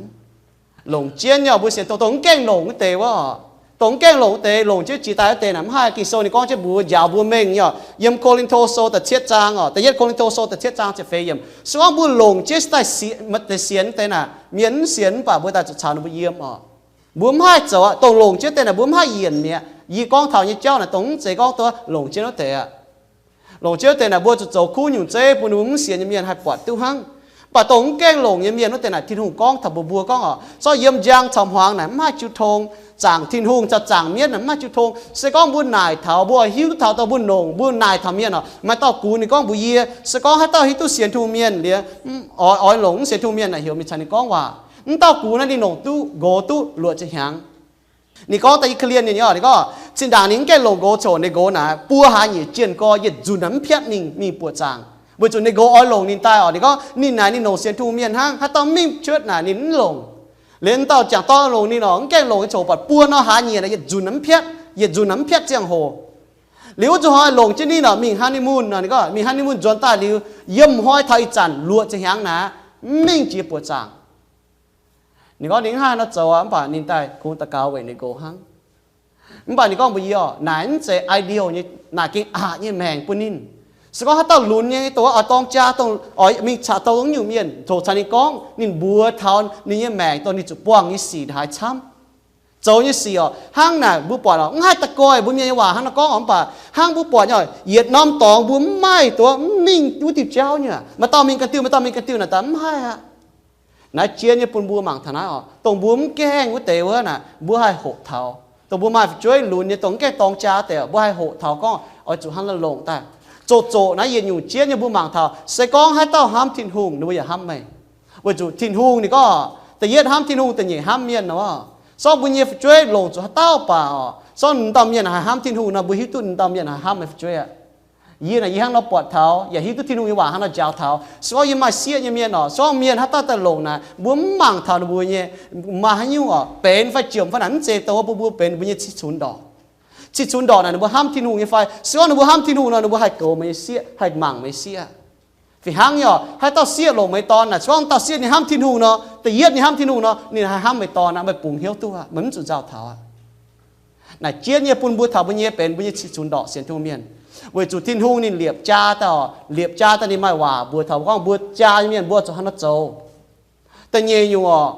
Longc jienv nyei mbuo sienx Tin-Hungh, dongh mv gaengh longc wuov deix wuov, dongh mv gaengh longc wuov deix, longc jienv jiex daaih wuov deix naaic mv haih. Ging-Sou ninh gorngv jienv mbuox, njaaux mbuo mengh nyei, yiem Ko^lin^to Sou da'cietv zaang orqc, da'yietv Ko^lin^to Sou da'cietv zaang ziepc feix yiemc, se gorngv mbuo longc jienv daaih deix sienx deix naaic, mienh mv sienx mv baac mbuo daaih zuqc caux ninh mbuo yiem orqc. Mbuo mv haih zoux aqv. Dongh longc jienv deix naaic mbuo mv haih yienc mi'aqv. Yie gorngv taux nyei jauv naaic dongh mv zeiz gorngv duqv longc jienv wuov deix aqv. Longc jienv wuov deix naaic mbuo zuqc zoux kuv nyungc zeiv bun ninh mbuo mv sienx nyei mienh haih buatc duqv hnangv. Mv baac dongh mv gaengh longc nyei mienh wuov deix naaic, Tin-Hungh gorngv taux mbuo, mbuo gorngv orqc, zorqv yiem njang caux hmuangx naaic mv haih jiu tong, zaangc Tin-Hungh caux zaangc mienv naaic mv haih jiu tong. Se gorngv mbuo naaic taux, mbuo hiuv duqv taux, dongh mbuo longc, mbuo naaic taux mienh orqc, maaih dauh gux ninh gorngv mbuox yie, se gorngv haaix dauh hiuv duqv sienx Tin-Hungh mienh liuz, oix, oix longc mv sienx Tin-Hungh mienh naaic heuc mingh caux ninh gorngv waac, mv dauh gux naaiv ninh longc duqv nqox duqv luoqc ziepc hnyangx. Ninh gorngv daaih yie korv-lienh ninh nyei, ninh gorngv zinh ndaangc ninh mv gaengh longc nqox coc, ninh nqox naaic buo hlaax nyieqc jienh gorx yietc nzunc mv piatv mingh, mingh buoqc zaangc, weic zuqc ninh nqox oix longc ninh daaih orqc. Ninh gorngv ninh naaic ninh longc sienx Tin-Hungh mienh hnangv, haaix dauh mingh cuotv naaic ninh mv longc. Liuz dauh jangc dorn longc ninh orqc, mv gaengh longc nyei coc, buatc buo nor hlaax nyieqc naaic yietc nzunc mv piatv, yietc nzunc mv piatv ziangh hoc. Liuz wuov zuqc hnoi longc jienv ninh orqc, mingh honeymoon orqc, ninh gorngv mingh honeymoon nzuonx daaih liuz, yiem hnoi taux ih zanc luoqc ziepc hnyangx naaic mv mingh jiex buoqc zaangc. Ninh gorngv ninh mv haih nor zoux aqv, mv baac ninh daaih kungx daux gaux weic ninh nqox hnangv. Mv baac ninh gorngv mbuox yie orqc, naaic mv zeiz ideal nyei, naaic gengh aqc nyei maengc bun ninh. Se gorngv haaix dauh lunx nyei, dongh oix dorng jaa, dongh oix mingh caux dongh nyungc mienh, tov caux ninh gorngv, ninh mbuox taux ninh nyei maengc dongh ninh zuqc buangh nyei sic haaix camv. Zoux nyei sic orqc, hnangv naaic mbuo buatc orqc, mv haih da'goih mbuo mienh nyei waac hnangv nor gorngv orqc, mv baac hnangv mbuo buatc nyei, yietc norm dorngx mbuo mv maaih duqv mv mingh wuov diuh jauv nyei. Maaih dauh mingh ganh diuh, maaih dauh mingh ganh diuh naaic daaih mv haih aqv. Naaiv jien nyei bun mbuo mangc taux naaiv orqc, dongh mbuo mv gaengh wuov deix wuov naaic, mbuo haih hoqc taux. Dongh mbuo maaih fu'jueiv lunx nyei, dongh mv gaengh dorng jaa deix, mbuo haih hoqc taux gorngv oix zuqc hnangv naaiv longc daaih. Zoqc zoqc naaiv yietc nyungc jien nyei mbuo mangc taux, se gorngv haaix dauh hnamv Tin-Hungh, ninh mbuo yaac hnamv meih. Weic zuqc Tin-Hungh ninh gorngv, da'yietv hnamv Tin-Hungh, da'nyeic hnamv mienh nor. Sorng mbuo nyei fu'jueiv longc zuqc haaix dauh baac orqc, sorng ninh dauh mienh haaix hnamv Tin-Hungh nor, mbuo hiuv duqv ninh dauh mienh haaix hnamv meih fu'jueiv aqv. Yie naaic yie hnangv nor buatc taux, yaac hiuv duqv Tin-Hungh nyei waac hnangv nor njaaux taux. Se gorngv yie maaih sieqv nyei mienh orqc, se gorngv mienh haaix dauh daaih longc naaic, mbuo mv mangc taux ninh mbuo nyei maaih haaix nyungc orqc, benx fai jomc fai naaic, mv zeiz dongh wuov bun mbuo benx mbuo nyei cih cunx ndorqc. Cih cunx ndorqc naaic ninh mbuo hnamv Tin-Hungh nyei fai? Se gorngv ninh mbuo hnamv Tin-Hungh nor, ninh mbuo haih goux meih nyei sieqv, haih mangc meih sieqv. Fih hnangv nyei orqc, haaix dauh sieqv longc meih dorn naaic, se gorngv dauh sieqv ninh hnamv Tin-Hungh nor, da'yietv ninh hnamv Tin-Hungh nor, ninh haih hnamv meih dorn aqv, meih bungx hnyouv duqv aqv, meih mv zuqc nzauh taux aqv. Naaic jien nyei bun mbuo taux mbuo nyei benx mbuo nyei cih cunx ndorqc sienx Tin-Hungh mienh. Weic zuqc Tin-Hungh ninh liepc jaa daaih orqc, liepc jaa daaih ninh maaih waac mbuox taux mbuo gorngv mbuo jaa nyei mienh mbuo zuqc hnangv nor zoux. Da'nyeic nyungc orqc,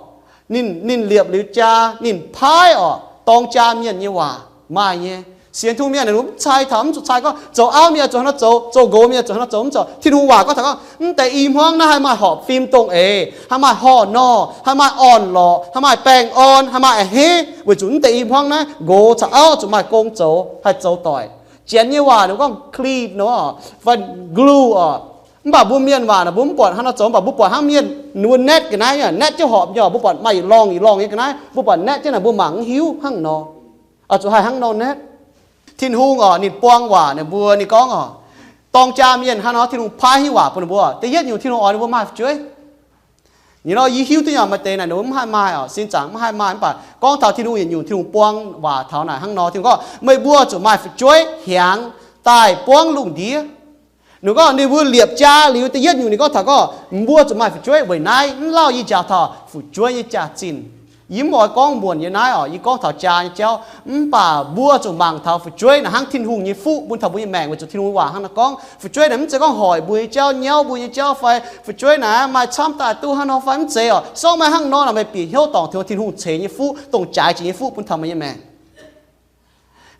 ninh, ninh liepc liuz jaa, ninh paaiv orqc dorng jaa mienh nyei waac maaih nyei. Sienx Tin-Hungh mienh naaic mv cai taux, mv zuqc cai gorngv zoux auv mienh zuqc hnangv nor zoux, zoux nqox mienh zuqc hnangv nor zoux, mv zoux. Tin-Hungh waac gorngv taux gorngv mv deix i hmuangv naaiv haih maaih horpc fim dongh eix, haih maaih horh nor, haih maaih orn-lorqc, haih maaih baengh orn, haih maaih a'hneiv, weic zuqc mv deix i hmuangv naaiv nqox caux auv zuqc maaih gong zoux, haih zoux doic. Janx nyei waac ninh gorngv clean nor, fai glue orqc. Mv baac mbuo mienh waac naaic mbuo mv buatc hnangv nor zoux, mv baac mbuo buatc hnangv mienh ninh mbuo naetv ga'naaiv, naetv jienv horpc nyei orqc, mbuo buatc maaih yietc lorngh yietc lorngh nyei ga'naaiv, mbuo buatc naetv jienv naaic mbuo mangc mv hiuv hnangv nor. Oix zuqc haih hnangv nor naetv. Tin-Hungh orqc, ninh buang waac ninh mbuo, ninh gorngv orqc, dorng jaa mienh hnangv nor Tin-Hungh paaiv hnyouv waac bun ninh mbuo. Da'yietv nyungc Tin-Hungh oix ninh mbuo maaih fu'jueiv. Nyei nor yie hiuv duqv nyei maaih deix naaic ninh mbuo mv haih maaih orqc, sin zaangc mv haih maaih, mv baac gorngv taux Tin-Hungh yietc nyungc Tin-Hungh buang waac taux naaic hnangv nor, Tin-Hungh gorngv meih mbuo zuqc maaih fu'jueiv hiaangx daaih buangv lungh ndiev. Ninh gorngv ninh mbuo liepc jaa liuz da'yietv nyungc ninh gorngv taux gorngv mbuo zuqc maaih fu'jueiv. Weic naaiv mv lauh yie njaaux taux fu'jueiv nyei jaax-zinh. Yie mv oix gorngv muonc nyei naaiv orqc, yie gorngv taux jaa nyei jauv. Mv baac mbuo zuqc mangc taux fu'jueiv naaic hnangv Tin-Hungh nyei fuqv bun taux mbuo nyei maengc, weic zuqc Tin-Hungh waac hnangv naaiv gorngv fu'jueiv naaic mv zeiz gorngv hoic mbuo nyei jauv, nyauv mbuo nyei jauv fai fu'jueiv naaic maaih camv daaih duqv hnangv nor fai, mv zeiz orqc. Se gorngv maaih hnangv nor naaic meih bieqc hnyouv dorngc taux Tin-Hungh ceix nyei fuqv, dongh jaaix jiex nyei fuqv bun taux meih nyei maengc.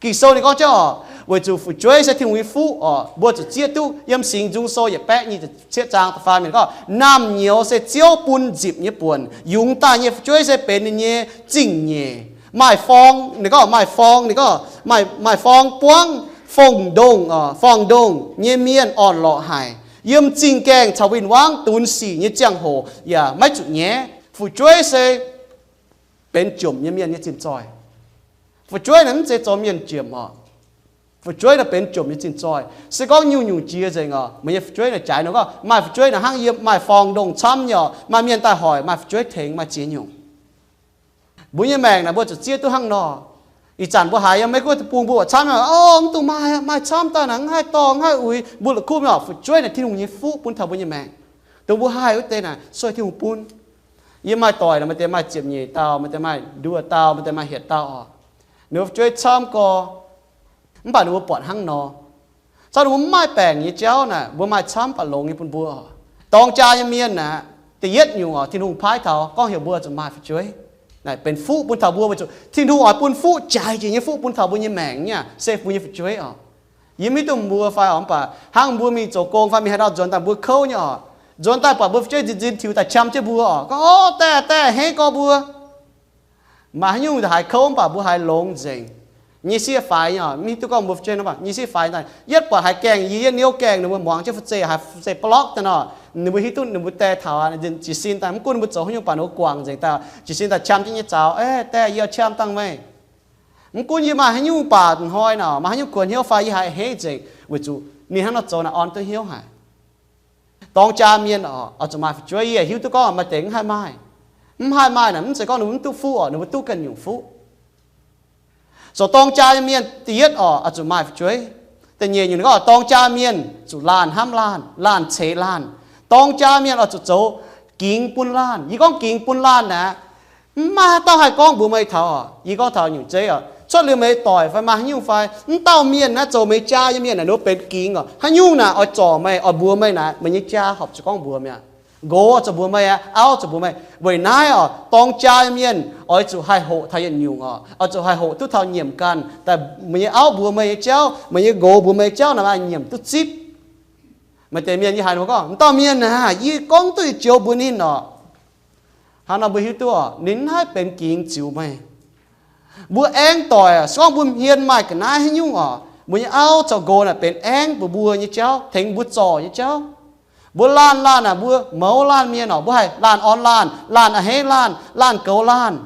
Ging-Sou ninh gorngv jauv orqc, weic zuqc fu'jueiv se Tin-Hungh nyei fuqv orqc, mbuo zuqc zieqv duqv. Yiem Singx Nzung Sou yietc baeqv nyic ziepc cietv zaang da'faam ninh gorngv, naamh nyouz se Ziouv bun nzipc nyei buonc, yungz daaih nyei fu'jueiv se benx ninh nyei zingh nyeic. Maaih forng, ninh gorngv maaih forng, ninh gorngv maaih, maaih forng buangv fong-ndongh, forng-ndongh nyei mienh orn-lorqc haic. Yiem zingh gaengh caux win-wangv dunx sic nyei ziangh hoc yaac maiv zuqc nyaiv. Fu'jueiv se benx jomc nyei mienh nyei zimh zoih. Fu'jueiv naaic mv zeiz zoux mienh jomc orqc. Fu'jueiv naaic benx jomc nyei zinh zoih. Se gorngv nyungc-nyungc jiex nzengc oc, meih nyei fu'jueiv naaic jaaix nor gorngv maaih fu'jueiv naaic hnangv yiem, maaih forng-ndongh camv nyei oc, maaih mienh daaih hoic, maaih fu'jueiv tengx, maaih ziex nyungc. Mbuo nyei maengc naaic mbuo zuqc zieqv duqv hnangv nor. Ih zanc mbuo haiz yiem Meiv Guoqv deic-bung mbuo oix camv, o, mv dungx maaih, maaih camv daaih naaic mv haih dorh, mv haih uix, mbuo la'kuqv oc. Fu'jueiv naaic Tin-Hungh nyei fuqv bun taux mbuo nyei maengc. Dongh mbuo haih wuov deix naaic sueih Tin-Hungh bun. Yie maaih doic naaic, maaih deix maaih ziepc nyeic dauh, maaih deix maaih nduoh dauh, maaih deix maaih hietc dauh oc. Ninh mbuo fu'jueiv camv gorx, mv baac ninh mbuo buatc hnangv nor. Caux ninh mbuo mv maaih baengc nyei jauv naaic, mbuo maaih camv baac longx nyei bun mbuo oc. Dorng jaa nyei mienh naaic, da'yietv nyungc oc, Tin-Hungh paaiv taux gorngv heuc mbuo zuqc maaih fu'jueiv. Naaic benx fuqv bun taux mbuo weic zuqc Tin-Hungh oix bun fuqv, jaaix jiex nyei fuqv bun taux mbuo nyei maengc nyei, se mbuo nyei fu'jueiv oc. Yie mv hiuv duqv mbuo fai oc, mv baac hnangv mbuo mingh zoux gong fai mingh haaix dauh nzuonx daaih mbuo kouv nyei oc. Nzuonx daaih buatc mbuo fu'jueiv nzin nzin tiux daaih qam jienv mbuo oc. Gorngv, o, daaih, daaih, henv gorx mbuo. Maaih haaix nyungc haiz kouv mv baac mbuo haiz longx nzengc. Nyei sieqv faix nyei oc, mv hiuv duqv gorngv mbuo fu'jueiv nor, mv baac nyei sieqv faix daaih, yietv buatc haiz gaengh, yie yietv niouv gaengh, ninh mbuo muangx jienv fu'zeiv, haiz fu'zeiv block daaih nor, ninh mbuo hiuv duqv ninh mbuo die taux aqv, jiez sin daaih, mv gunv ninh mbuo zoux haaix nyungc baac ninh mbuo guangc nzengc daaih, jiez sin daaih qam jienv nyei zaux, e, die, yie oix qam dangh meih. Mv gunv yie maaih haaix nyungc baac hnoi naaic, maaih haaix nyungc kuonx hnyouv fai yie haiz henv nzengc, weic zuqc ninh hnangv nor zoux naaic orn duqv hnyouv haic. Dorng jaa mienh oc, oix zuqc maaih fu'jueiv. Yie hiuv duqv gorngv maaih deix mv haih maaih. Mv haih maaih naaic mv zeiz gorngv ninh mbuo mv duqv fuqv oc, ninh mbuo duqv ganh nyungc fuqv. Zoux dorng jaa nyei mienh da'yietv oc, oix zuqc maaih fu'jueiv. Da'nyeic nyungc ninh gorngv dorng jaa mienh zuqc laanh hnamv laanh, laanh ceix laanh. Dorng jaa mienh oix zuqc zoux gingx bun laanh. Yie gorngv gingx bun laanh naaic, mv maaih haaix dauh haih gorngv mbuox meih taux oc. Yie gorngv taux nyungc zeiv oc, cuotv liuz meih doic fai maaih haaix nyungc fai, mv dauh mienh naaiv zoux meih jaa nyei mienh naaic, ninh mbuo benx gingx oc. Haaix nyungc naaic oix zorc meih, oix mbuox meih naaic, meih nyei jaa horpc zuqc gorngv mbuox meih aqv. Nqox oix zuqc mbuox meih aqv, auv zuqc mbuox meih. Weic naaiv oc, dorng jaa nyei mienh oix zuqc haih hoqc taux yietc nyungc oc, oix zuqc haih hoqc duqv taux nyiemc ganh daaih. Meih nyei auv mbuox meih nyei jauv, meih nyei nqox mbuox meih nyei jauv naaic maaih nyiemc duqv zipv. Maaih deix mienh yie haiz ninh mbuo gorngv, m'dauh mienh naaic, yie gorngv duqv yietc joux mbuox ninh oc. Hnangv nor mbuo hiuv duqv oc, ninh mv haih benx gingx ziux meih. Mbuo aengx doic oc, se gorngv mbuo hmien maaih ga'naaiv haaix nyungc oc, mbuo nyei auv caux nqox naaic benx aengx mbuox mbuo nyei jauv, tengx mbuo zorc nyei jauv. Mbuo laanh laanh naaic, mbuo mouz laanh mienh oc, mbuo haih laanh orn laanh, laanh a'hneiv laanh, laanh goux laanh.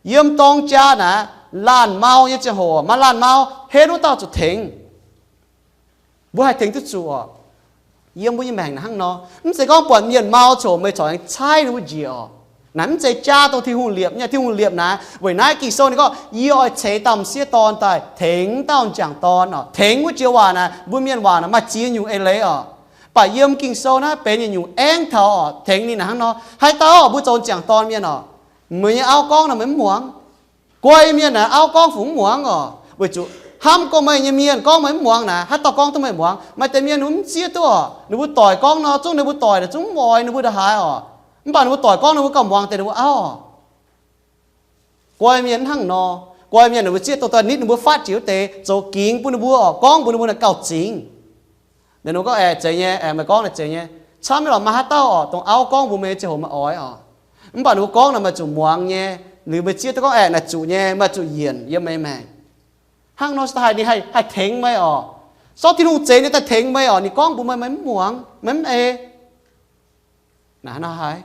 Yiem dorng jaa naaic, laanh mau nyei ziangh hoc, maaih laanh mau, henv wuov dauh zuqc tengx. Mbuo haih tengx duqv zuqc oc. Yiem mbuo nyei maengc naaic hnangv nor, mv zeiz gorngv buatc mienh mau coc meih corc aengx caaiv ninh mbuo njiec oc. Naaic mv zeiz jaa dongh Tin-Hungh liepc nyei. Tin-Hungh liepc naaic, weic naaiv Ging-Sou ninh gorngv, yie oix ceix dauh m'sieqv dorn daaih tengx dauh m'jangc dorn oc. Tengx wuov joux waac naaic, mbuo mienh waac naaic maaih ziex nyungc eix leiz oc. Mv baac yiem Ging-Sou naaiv benx yietc nyungc aengv taux oc, tengx ninh naaic hnangv nor. Haaix dauh mbuo zoux m'jangc dorn mienh oc, meih nyei auv gorngv naaic meih mv muangx. Guai mienh naaic auv gorngv fungc mv muangx oc, weic zuqc hnamv gorngv meih nyei mienh gorngv meih mv muangx naaic, haaix dauh gorngv duqv meih muangx? Maaih deix mienh ninh mv zieqv duqv oc, ninh mbuo doic gorngv nor zungv ninh mbuo doic naaic zungv mv oix ninh mbuo ndongc haaix oc. Mv baac ninh mbuo doic gorngv ninh mbuo gauh muangx deix ninh mbuo auv oc. Guai mienh mv hnangv nor. Guai mienh ninh mbuo zieqv duqv daaih nitv ninh mbuo fatv jiex wuov deix zoux gingx bun ninh mbuo oc, gorngv mbuox ninh mbuo naaic gauh zingx. Ninh mbuo gorngv, aeqv, zeiz nyei, aeqv, meih gorngv naaic zeiz nyei. Camv nyei lorqc, maaih haaix dauh oc, dongh auv gorngv mbuox meih nyei ziangh hoc meih oix oc. Mv baac ninh mbuo gorngv naaic meih zuqc muangx nyei. Liuz meih zieqv duqv gorngv, aeqv, naaic zuqc nyei, meih zuqc yienc yiem meih maengc. Hnangv nor se daaih ninh haih, haih tengx meih oc. Sortv Tin-Hungh zeix ninh daaih tengx meih oc, ninh gorngv mbuox meih, meih mv muangx, meih mv ei. Naaic hnangv nor haiz.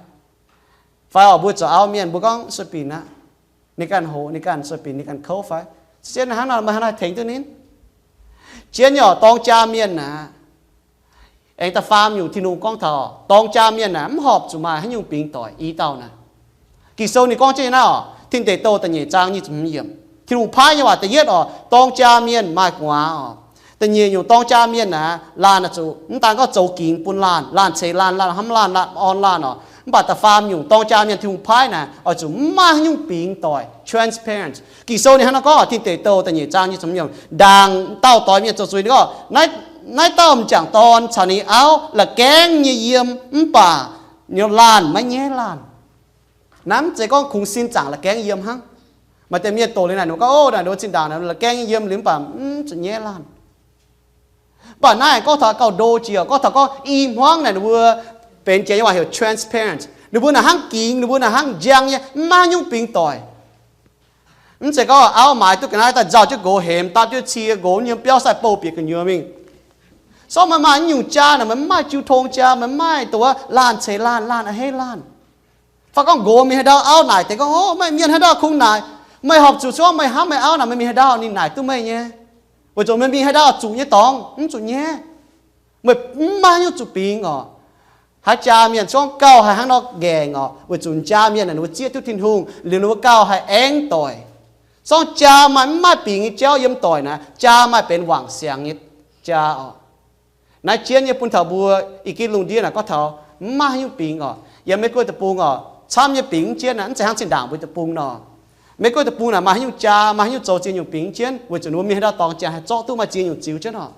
Fai oc, mbuo zoux auv mienh mbuo gorngv sueih binc aqv, ninh ganh hoqc, ninh ganh sueih binc, ninh ganh kouv fai? Zien hnangv nor meih hnangv haaix tengx duqv ninh? Zien nyei oc, dorng jaa mienh aqv. Aengx da'faam nyungc Tin-Hungh gorngv taux dorng jaa mienh naaic mv horpc zuqc maaih haaix nyungc bingx doic i dauh naaic. Ging-Sou ninh gorngv jienv nyei naaiv oc, Tin Deic Douh da'nyeic zaang nyic ziepc hmz yiemc, Tin-Hungh paaiv nyei waac da'yietv oc, dorng jaa mienh maaih gu'nguaaz oc. Da'nyeic nyungc dorng jaa mienh naaic, laanh oix zuqc mv daan gorngv zoux gingx bun laanh, laanh ceix laanh, laanh hnamv laanh, laanh orn laanh oc. Mv baac da'faam nyungc dorng jaa mienh Tin-Hungh paaiv naaic oix zuqc mv maaih haaix nyungc bingx doic, transparent. Ging-Sou ninh hnangv naaiv gorngv, Tin Deic Douh da'nyeic zaang nyic ziepc hmz yiemc, ndaangc dauh doix mienh zoux zuiz ninh gorngv, naaiv, naaiv dauh m'jangc dorn caux ninh auv la'gaengv nyei yiem mv baac ninh laanh maiv nyaiv laanh. Naaiv mv zeiz gorngv kungx sin zaangc la'gaengv yiem hnangv. Maaih deix mienh doqc liuz naaic, ninh gorngv, o, naaic ninh zinh ndaangc la'gaengv nyei yiem liuz mv baac mv zuqc nyaiv laanh. Mv baac naaiv gorngv taux gauh ndo jiex, gorngv taux gorngv i hmuangv naaic ninh mbuo benx jiex nyei waac heuc transparent. Ninh mbuo naaic hnangv gingx, ninh mbuo naaic hnangv njang nyei, mv maaih nyungc bingx doic. Mv zeiz gorngv auv maaiz duqv ga'naaiv daaih nzauh jienv nqox hemx, dapv jienv cie, nqox nyei biauv sai bouh bieqc gu'nyuoz mingh. Sortv meih maaih nyungc jaa naaic, meih mv maaih jiu tong jaa, meih mv maaih dongh wuov laanh ceix laanh, laanh a'hneiv laanh. Fai gorngv nqox mingh haaix ndau, auv naaic deix gorngv, o, meih mienh haaix ndau kungx naaic, meih horpc zuqc gorngv meih hnamv meih auv naaic, meih mingh haaix ndau ninh naaic duqv meih nyei. Weic zuqc meih mingh haaix ndau zuqc nyei dorngx mv zuqc nyaiv. Meih mv maaih haaix nyungc zuqc bingx orqc. Haaix jaa mienh gorngv gauh haih hnangv nor nqaengc orqc, weic zuqc jaa mienh naaic ninh mbuo zieqv duqv Tin-Hungh liuz ninh mbuo gauh haih aengv doic. Zorngv jaa maaih mv maaih bingx nyei jauv yiem doic naaic, jaa maaih benx wangc siangx nyei jaa orqc. Naaiv jienv nyei bun taux mbuo ih gih lungh ndiev naaic gorngv taux mv maaih haaix nyungc bingx orqc. Yiem Meiv Guoqv deic-bung orqc, camv nyei bingx jienv naaic mv zeiz hnangv zinh ndaangc mbuo deic-bung nor. Meiv Guoqv deic-bung naaic maaih haaix nyungc jaa, maaih haaix nyungc zoux ziex nyungc bingx jienv, weic zuqc ninh mbuo mingh haaix ndau dorngx jaa haih zorqv duqv maaih ziex nyungc ziux jienv orqc.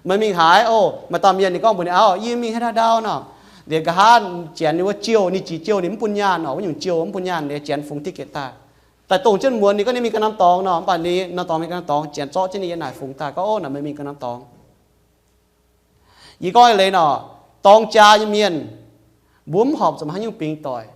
Meih mingh haaix oc, maaih dauh mienh ninh gorngv mbuox ninh auv, yie mingh haaix dauh ndau nor, liuz nqa'haav janx ninh wuov jouh, ninh jiex jouh ninh mv bun nyaanh orqc, wuov nyungc jouh mv bun nyaanh, liuz janx fungx ticket daaih. Daaih dongh jienv muonz ninh gorngv ninh mingh ganh norm dorngx nor, mv baac ninh norm dorngx mingh ganh norm dorngx, janx zorqv jienv ninh yiem naaic fungx daaih gorngv, Ov, naaic meih mingh ganh norm dorngx. Yie gorngv eix leiz nor, dorng jaa nyei mienh, mbuo mv horpc zuqc maaih haaix nyungc bingx doic.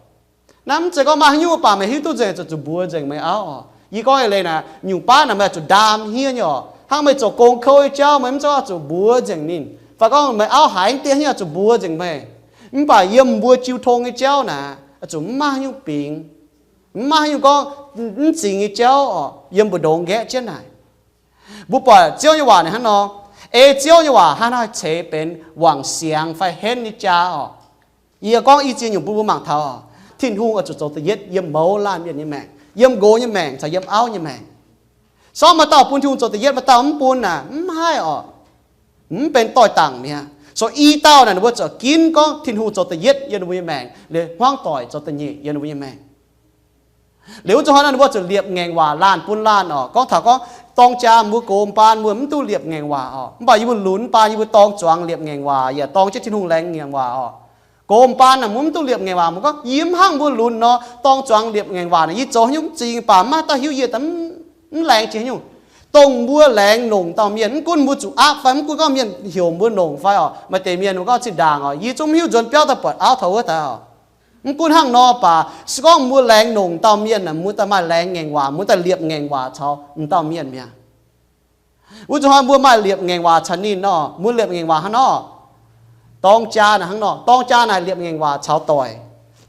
Naaiv mv zeiz gorngv maaih haaix nyungc baac meih hiuv duqv nzengc, zuqc zuqc mbuox nzengc meih auv oc. Yie gorngv eix leiz naaic, nyungc baav naaic meih zuqc ndaam hniev nyei oc. Hnangv meih zoux gong kouv nyei jauv, meih mv zeiz oix zuqc mbuox nzengc ninh, fai gorngv meih auv haiz mv deix hniev zuqc mbuox nzengc meih. Mv baac yiem mbuo jiu tong nyei jauv naaic, zuqc mv maaih haaix nyungc bingx, mv maaih haaix nyungc gorngv mv zingx nyei jauv oc, yiem mbu'ndongx nqaeqv jienv naaic. Mbuo buatc Ziouv nyei waac naaic hnangv nor, ei Ziouv nyei waac hnangv naaiv ceix benx wangc siangx fai henv nyei jaa oc. Yie gorngv i ziex nyungc bun mbuo mangc taux, Tin-Hungh oix zuqc zoux da'yietv yiem mouz laanh mienh nyei maengc, yiem nqox nyei maengc caux yiem auv nyei maengc. Sortv maaih dauh bun Tin-Hungh zoux da'yietv, maaih dauh mv bun naaic mv haih oc. Mv benx doix-dangc mi'aqv. So i dauh naaic ninh mbuo ziouc ginv gorngv Tin-Hungh zoux da'yietv yiem ninh mbuo nyei maengc, liuz hmuangv doic zoux da'nyeic yiem ninh mbuo nyei maengc. Liuz wuov zuqc hnoi naaiv ninh mbuo zuqc liepc ngaengc waac laanh bun laanh oc. Gorngv taux gorngv dorng jaa mbuo gox m'baan mbuo mv duqv liepc ngaengc waac oc, mv baac yie mbuo lunx m'baan yie mbuo dorng zuangx liepc ngaengc waac, yaac dorng jienv Tin-Hungh laengz ngaengc waac oc. Gox m'baan naaic mbuo mv duqv liepc ngaengc waac, mbuo gorngv yie mv hnangv mbuo lunx nor dorng zuangx liepc ngaengc waac naaic, yie zoux haaix nyungc mv zingx, mv baac mv maaih dauh hiuv yie mv laengz jiex haaix nyungc. Dongh mbuo laengz nongc dauh mienh, mv gunv mbuo zuqc aapv fai mv gunv gorngv mienh heuc mbuo nongc fai oc, maaih deix mienh mbuo gorngv zinh ndaangc oc, yie zungv mv hiuv nzuonx biauv daaih buatc auv taux wuov daaih oc. Mv gunv hnangv nor baac, se gorngv mbuo laengz nongc dauh mienh naaic, mbuo daaih maaih laengz ngaengc waac, mbuo daaih liepc ngaengc waac caux m'dauh mienh mi'aqv. Wuov zuqc hnoi mbuo maaih liepc ngaengc waac caux ninh nor, mbuo liepc ngaengc waac hnangv nor, dorng jaa naaic hnangv nor, dorng jaa naaic liepc ngaengc waac caux doic.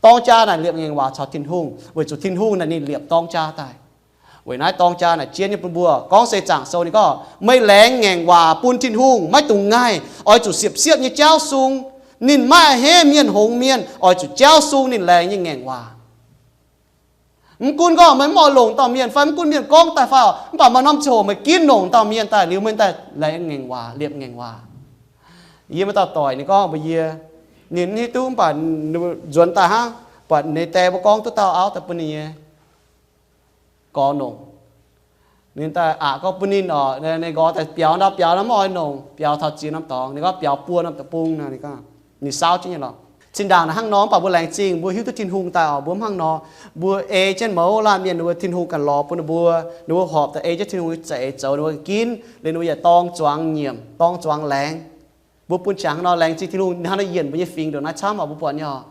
Dorng jaa naaic liepc ngaengc waac caux Tin-Hungh, weic zuqc Tin-Hungh naaic ninh liepc dorng jaa daaih. Weic naaiv dorng jaa naaic jienv nyei bun mbuo gorngv se zaangc sou ninh gorngv, meih laengz ngaengc waac bun Tin-Hungh maiv dungx ngaih, oix zuqc siepv-siepv nyei jauv sung. Ninh maiv a'hneiv mienh hngongx mienh, oix zuqc jauv sung ninh laengz nyei ngaengc waac. Mv gunv gorngv meih mv oix longc dauh mienh fai mv gunv mienh gorngv daaih fai oc, mv baac maaih norm ziangh hoc meih ginv longc dauh mienh daaih liuz meih daaih laengz ngaengc waac, liepc ngaengc waac. Yie maaih dauh doic ninh gorngv mbuox yie, ninh mv hiuv duqv mv baac nzuonx daaih hnangv, buatc ninh die mbuo gorngv duqv dauh auv daaih bun ninh nyei gorx nongc. Ninh daaih aqc gorngv bun ninh oc, ninh nqorx daaih biaux ndau, biaux nor mv oix nongc, biaux taux ziex norm dorngx, ninh gorngv biaux buo norm deic-bung nor, ninh gorngv ninh saauv jienv nyei lorqc. Zinh ndaangc naaic hnangv nor, mv baac mbuo laengz zingh mbuo hiuv duqv Tin-Hungh daaih oc, mbuo mv hnangv nor, mbuo ei jienv mouz laanh mienh, ninh mbuo Tin-Hungh ganh lorz bun ninh mbuo, ninh mbuo horpc daaih ei jienv Tin-Hungh nyei za'eix zoux ninh mbuo ganh ginv, liuz ninh mbuo yaac dorng zuangx nyiemc, dorng zuangx laengz. Mbuo bun qangx nor laengz zingh Tin-Hungh hnangv nor, yienc mbuo nyei fingx ndongc naaiv camv oc, mbuo buatc nyei oc.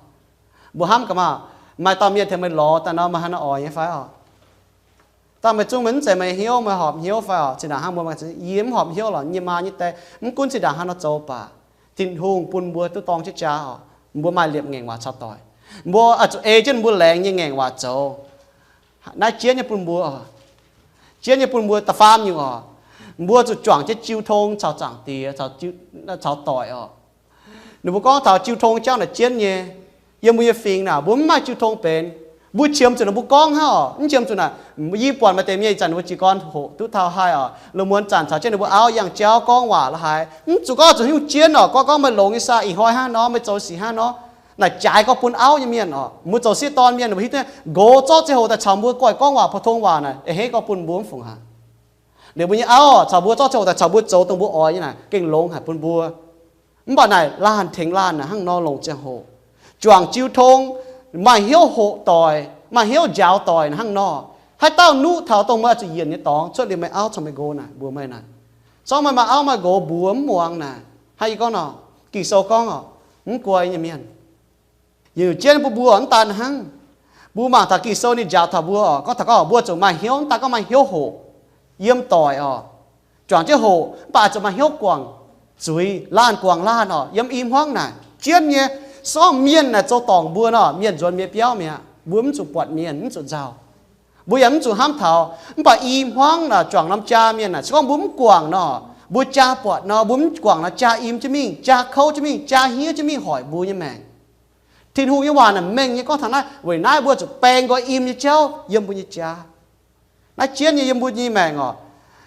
Mbuo hnamv gaax maah, maaih dauh mienh tengx meih lorz daaih nor, meih haaix nor oix nyei fai oc? Daaih meih zungv meih mv zeiz meih hnyouv, meih horpc hnyouv fai oc? Zinh ndaangc hnangv mbuo, yie mv horpc hnyouv lorqc, yie maa nyei die, mv gunv zinh ndaangc haaix nor zoux baac, Tin-Hungh bun mbuo duqv dorng jienv jaa oc. Mbuo maaih liepc ngaengc waac caux doic. Mbuo oix zuqc ei jienv mbuo laengz nyei ngaengc waac zoux. Naaiv jienv nyei bun mbuo, jienv nyei bun mbuo da'faam nyungc oc. Mbuo zuqc juangc jienv jiu tong caux Zaangc Diex, caux doic oc. Ninh mbuo gorngv taux jiu tong jauv naaic jienv nyei. Yiem mbuo nyei fingx naaic, mbuo mv maaih jiu tong benx. Mbuo qiemx zuqc ninh mbuo gorngv hnangv oc, mv qiemx zuqc naaic. Yie buatc maaih deix mienh ih zanc ninh mbuo jiez gorn hoqc duqv taux haih oc, lungh muonz zanc caux jienv ninh mbuo auv yangh jauv gorngv waac la'haaix, mv zuqc gorngv zuqc hiuv jienv oc, gorngv gorngv meih longx nyei saah, ih hnoi hnangv nor, meih zoux sic hnangv nor. Naaic jaaix gorngv bun auv nyei mienh oc. Mbuo zoux sieqv dorn mienh, mbuo hiuv duqv nqox zorqv ziangh hoc daaih caux mbuo goiv gorngv waac, pou tong waac naaic, a'hneiv gorngv bun mbuo mv fungc haic. Liuz mbuo nyei auv caux mbuo zorqv ziangh hoc daaih caux mbuo zoux dongh mbuo oix nyei naaic, gengh longx haic bun mbuo. Mv baac naaic laanh tengx laanh naaic hnangv nor longc ziangh hoc juangc jiu tong, maaih hnyouv hoqc doic, maaih hnyouv njaaux doic naaic hnangv nor. Haaix dauh nuqv taux dongh meih oix zuqc yienc nyei dorngx cuotv liuz meih auv caux meih nqox naaic mbuox meih naaic, zorqv meih maaih auv maaih nqox mbuox mv muangx naaic. Hnangv yie gorngv nor, Ging-Sou gorngv oc, mv guai nyei mienh. Yie jienv bun mbuo mv daan hnangv. Mbuo mangc taux Ging-Sou ninh njaaux taux mbuo oc, gorngv taux gorngv mbuo zuqc maaih hnyouv, mv daan gorngv maaih hnyouv hoqc yiem doic oc, juangc jienv hoqc, mv baac zuqc maaih hnyouv guangc zuiz, laanh guangc laanh oc, yiem i hmuangv naaic jienv nyei. Sortv mienh naaic zoux dorngc mbuo nor, mienh nzuonx mienh biauv mi'aqv. Mbuo mv zuqc buatc mienh, mv zuqc nzauh. Mbuo yaac mv zuqc hnamv taux. Mv baac i hmuangv naaic juangc norm jaa mienh naaic, se gorngv mbuo mv guangc nor, mbuo jaa buatc nor, mbuo mv guangc nor, jaa im jienv mingh, jaa kouv jienv mingh, jaa hniev jienv mingh hoic mbuo nyei maengc. Tin-Hungh nyei waac naaic mengh nyei gorngv taux naaiv, weic naaiv mbuo zuqc baeng nqoi im nyei jauv yiem mbuo nyei jaa. Naaiv jienv nyei yiem mbuo nyei maengc oc,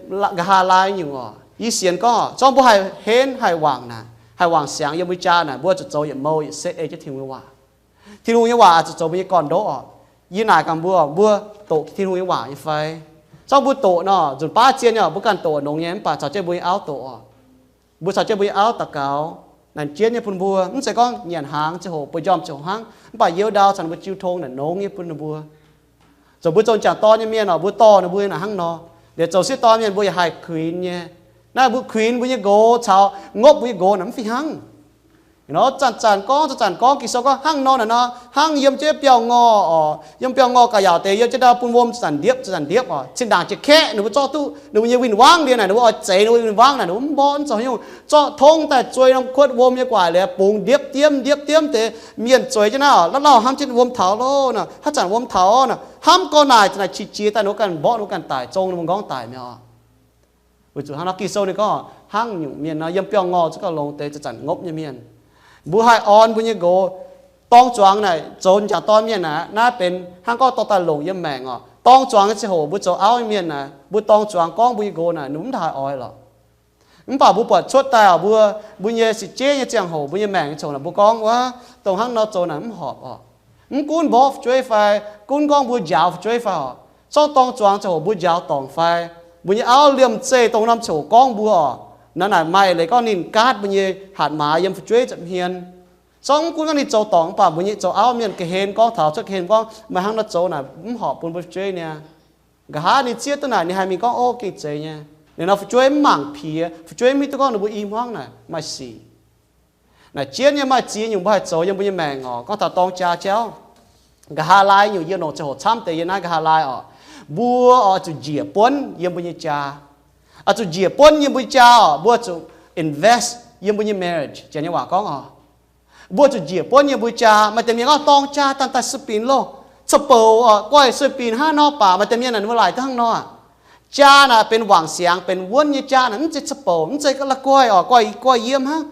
nqa'haav laai nyungc oc. Yie sienx gorngv, zorngv mbuo haih henv haih wangc naaic, haih wangc siangx yiem mbuo jaa naaic, mbuo zuqc zoux yietc mou yietc setv ei jienv Tin-Hungh nyei waac. Tin-Hungh nyei waac zuqc zoux mbuo nyei gorn-ndoqv oc. Yie naaic gaax mbuo, mbuo doqc Tin-Hungh nyei waac nyei fai? Zorngv mbuo doqc nor, nzunc baav zien nyei, mbuo ganh doqc nongx nyei, mv baac caux jienv mbuo nyei auv doqc oc. Mbuo caux jienv mbuo nyei auv daux gaux, naaic jienv nyei bun mbuo, mv zeiz gorngv nyanc hnaangx ziangh hoc, bueix njormh ziangh hoc hnangv, mv baac youz ndau caux ninh mbuo jiu tong naaic nongx nyei bun ninh mbuo. Zoux mbuo zoux m'jangc dorn nyei mienh oc, mbuo dorh ninh mbuo naaic hnangv nor. Liuz zoux sieqv dorn mienh mbuo yaac haih kuinx nyei. Naaiv mbuo kuinx mbuo nyei nqox caux ngopv mbuo nyei nqox naaic mv fih hnangv. Nor zanc-zanc gorngv, zanc-zanc gorngv, Ging-Sou gorngv hnangv nor naaic nor, hnangv yiem jienv biauv-ngorh oc, yiem biauv-ngorh ga'yaauc deix yiem jienv ndau bun wuom zanc-zanc ndiepv, zanc-zanc ndiepv oc. Cin-ndaangc jiex kaeqv ninh mbuo zorqv duqv ninh mbuo nyei win-wangv liuz naaic, ninh mbuo oix zeix ninh mbuo win-wangv naaic, ninh mbuo mv mborqv, mv zoux haaix nyungc, zorqv tongv daaih zuei norm kuotv wuom nyei gu'nguaaic liuz, bungx ndiepv diemv, ndiepv diemv deix. Mienh zueiz jienv naaiv oc, lauh lauh hnamv jienv wuom taux loh nor, haaix zanc wuom taux nor, hnamv gorngv naaic, naaic qiex jiez daaih ninh mbuo ganh mborqv, ninh mbuo ganh daic, zong ninh mbuo nqorngv daic mi'aqv oc. Weic zuqc hnangv nor Ging-Sou ninh gorngv hnangv nyungc mienh nor, yiem biauv-ngorh zungv gauh longx deix, zanc-zanc ngopv nyei mienh. Mbuo haih orn mbuo nyei nqox. Dorng zuangx naaic, zoux m'jangc dorn mienh naaic, naaiv benx hnangv gorngv dorh daaih longc yiem maengc oc. Dorng zuangx nyei ziangh hoc mbuo zoux auv nyei mienh naaic, mbuo dorng zuangx gorngv mbuo nyei nqox naaic, ninh mbuo mv haaix oix lorqc. Mv baac mbuo buatc cuotv daaih oc, mbuo, mbuo nyei sic jeiv nyei ziangh hoc, mbuo nyei maengc nyei ziangh hoc naaic, mbuo gorngv wuov, dongh hnangv nor zoux naaic mv horpc oc. Mv gunv mborqv fu'jueiv fai, gunv gorngv mbuo njaaux fu'jueiv fai oc, zorqv dorng zuangx ziangh hoc mbuo njaaux dorngc fai, mbuo nyei auv liemh zeih dongh norm ziangh hoc gorngv mbuo oc, naaiv naaic maaih leiz gorngv ninh gaatv mbuo nyei hatc maaz yiem fu'jueiv nza'hmien. Zorqv mv gunv gorngv ninh zoux dorngc, mv baac mbuo nyei zoux auv mienh ga'hlen gorngv taux cuotv ga'hlen gorngv, meih hnangv nor zoux naaic mv horpc bun mbuo fu'jueiv niaa. Nqa'haav ninh zieqv duqv naaic, ninh haih mingh gorngv, ov, gengh zeiz nyei. Ninh nor fu'jueiv mv mangc piex, fu'jueiv mv hiuv duqv gorngv ninh mbuo i hmuangv naaic maaih sic. Naaic jienv nyei maaih ziex nyungc mbuo haih zoux yiem mbuo nyei maengc oc. Gorngv taux dorng jaa jauv, nqa'haav laai nyungc yie longc ziangh hoc camv deix yiem naaiv nqa'haav laai oc. Mbuo oix zuqc njiec buonv yiem mbuo nyei jaa. Oix zuqc njiec buonv yiem mbuo nyei jaa oc. Mbuo zuqc invest yiem mbuo nyei marriage, janx nyei waac gorngv oc. Mbuo zuqc njiec buonv yiem mbuo jaa. Maaih deix mienh gorngv dorng jaa dangh daaih sueih binc loh, ca'bouc oc, guaih sueih binc hnangv nor baac maaih deix mienh naaic ninh mbuo laaic duqv hnangv nor. Jaa naaic benx wangc siangx, benx wuonv nyei jaa naaic, mv zeiz ca'bouc, mv zeiz la'guaih oc, guaih, guaih yiem hnangv.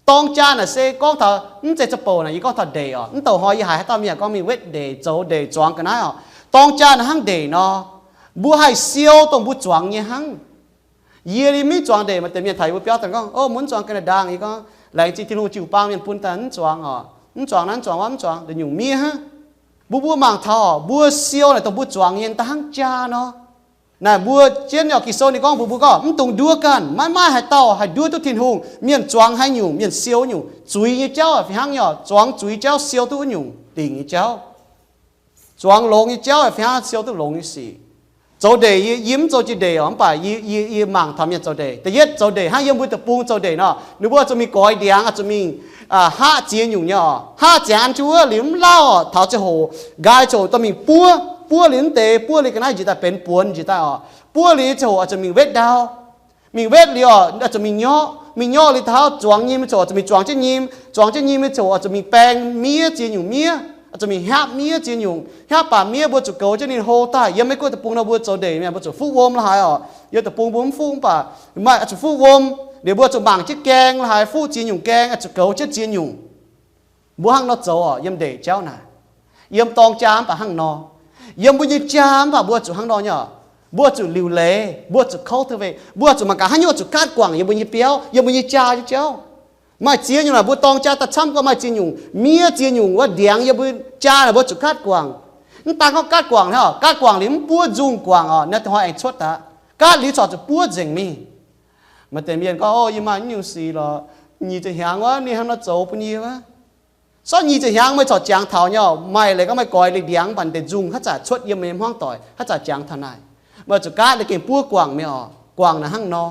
Dorng jaa naaic se gorngv taux mv zeiz ca'bouc naaic, yie gorngv taux ndeic oc. Mv douc hnoi yie haiz haaix dauh mienh gorngv mingh wetv ndeic, zoux ndeic zuangx ga'naaiv oc. Dorng jaa naaic hnangv ndeic nor, mbuo haih siou dongh mbuo zuangx nyei hnangv. Yie liuz mv zuangx ndeic, maaih deix mienh taux yie mbuo biauv daaih gorngv, ov, mbuo mv zuangx Canada. Yie gorngv, laengz zingh Tin-Hungh jiu-baang mienh bun daaih mv zuangx oc. Mv zuangx naaiv, mv zuangx wuov, mv zuangx, ndeic nyungc miev hnangv. Mbuo, mbuo mangc taux oc, mbuo siou naaic dongh mbuo zuangx nyei daaih hnangv jaa nor. Naaic mbuo jienv nyei oc, Ging-Sou ninh gorngv mbuox mbuo gorngv, mv dungx nduov ganh. Maiv maaih haaix dauh haih nduov duqv Tin-Hungh. Mienh zuangx haaix nyungc, mienh siou nyungc. Zuiz nyei jauv fih hnangv nyei oc, zuangx zuiz jauv siou duqv wuov nyungc dingc nyei jauv. Zuangx longx nyei jauv fih hnangv siou duqv longx nyei sic. Zoux ndeic, yie, yie mv zoux jiex ndeic oc, mv baac yie, yie, yie mangc taux mienh zoux ndeic. Da'yietv zoux ndeic hnangv yiem mbuo deic-bung zoux ndeic nor, ninh mbuo zuqc mingh goix ndiangx, zuqc mingh, aa, haqv ziex nyungc nyei oc. Haqv ziangx an jienv wuov liuz mv lauh oc, taux ziangh hoc nqaai ziouc dorh mingh buov. Buov liuz mv deix, buov liuz ga'naaiv njiec daaih benx buonx njiec daaih oc. Buov liuz nyei ziangh hoc oix zuqc mingh wetv ndau. Mingh wetv liuz oc, oix zuqc mingh nyorqv. Mingh nyorqv liuz taux zuangx nyim nyei ziangh hoc oix zuqc mingh zuangx jienv nyim. Zuangx jienv nyim nyei ziangh hoc oix zuqc mingh baeng miev ziex nyungc miev, oix zuqc mingh hiaapv miev ziex nyungc. Hiaapv baac miev mbuo zuqc goux jienv ninh hlo daaih. Yiem Meiv-Guoqv deic-bung nor mbuo zoux ndeic mienh mbuo zuqc fuqv wuom la'haaix oc. Yiem deic-bung mbuo mv fuqv mv baac maaih oix zuqc fuqv wuom. Liuz mbuo zuqc mangc jienv gaeng la'haaix, fuqv ziex nyungc gaeng, oix zuqc goux jienv ziex nyungc. Mbuo hnangv nor zoux oc, yiem ndeic jauv naaic. Yiem dorng jaa mv baac hnangv nor. Yiem mbuo nyei jaa mv baac mbuo zuqc hnangv nor nyei oc. Mbuo zuqc liuc leiz, mbuo zuqc cultivate, mbuo zuqc mangc gaax haaix nyungc zuqc gaatv guangc yiem mbuo nyei biauv, yiem mbuo nyei jaa nyei jauv. Maaih ziex nyungc naaic mbuo dorng jaa daaih camv gorngv maaih ziex nyungc, miev ziex nyungc wuov ndiangx yiem mbuo jaa naaic mbuo zuqc gaatv guangc. Mv daan gorngv gaatv guangc hnangv oc, gaatv guangc liuz mv buov nzungh guangc oc, naaiv dongh hnoi aengx cuotv daaih. Gaatv liuz corc zuqc buov nzengc mingh. Maaih deix mienh gorngv, ov, yie maaih naaiv nyungc sic lorqc, nyic ziepc hnyangx wuov ninh hnangv nor zoux bun yie wuov. Sortv nyic ziepc hnyangx meih corc jangx taux nyei oc, maaih leiz gorngv meih goix liuz ndiangx mv baac deix nzungh haaix zanc cuotv yiem meih hmuangv doic, haaix zanc jangx taux naaic. Meih zuqc gaatv liuz gengh buov guangc mingh oc, guangc naaic hnangv nor.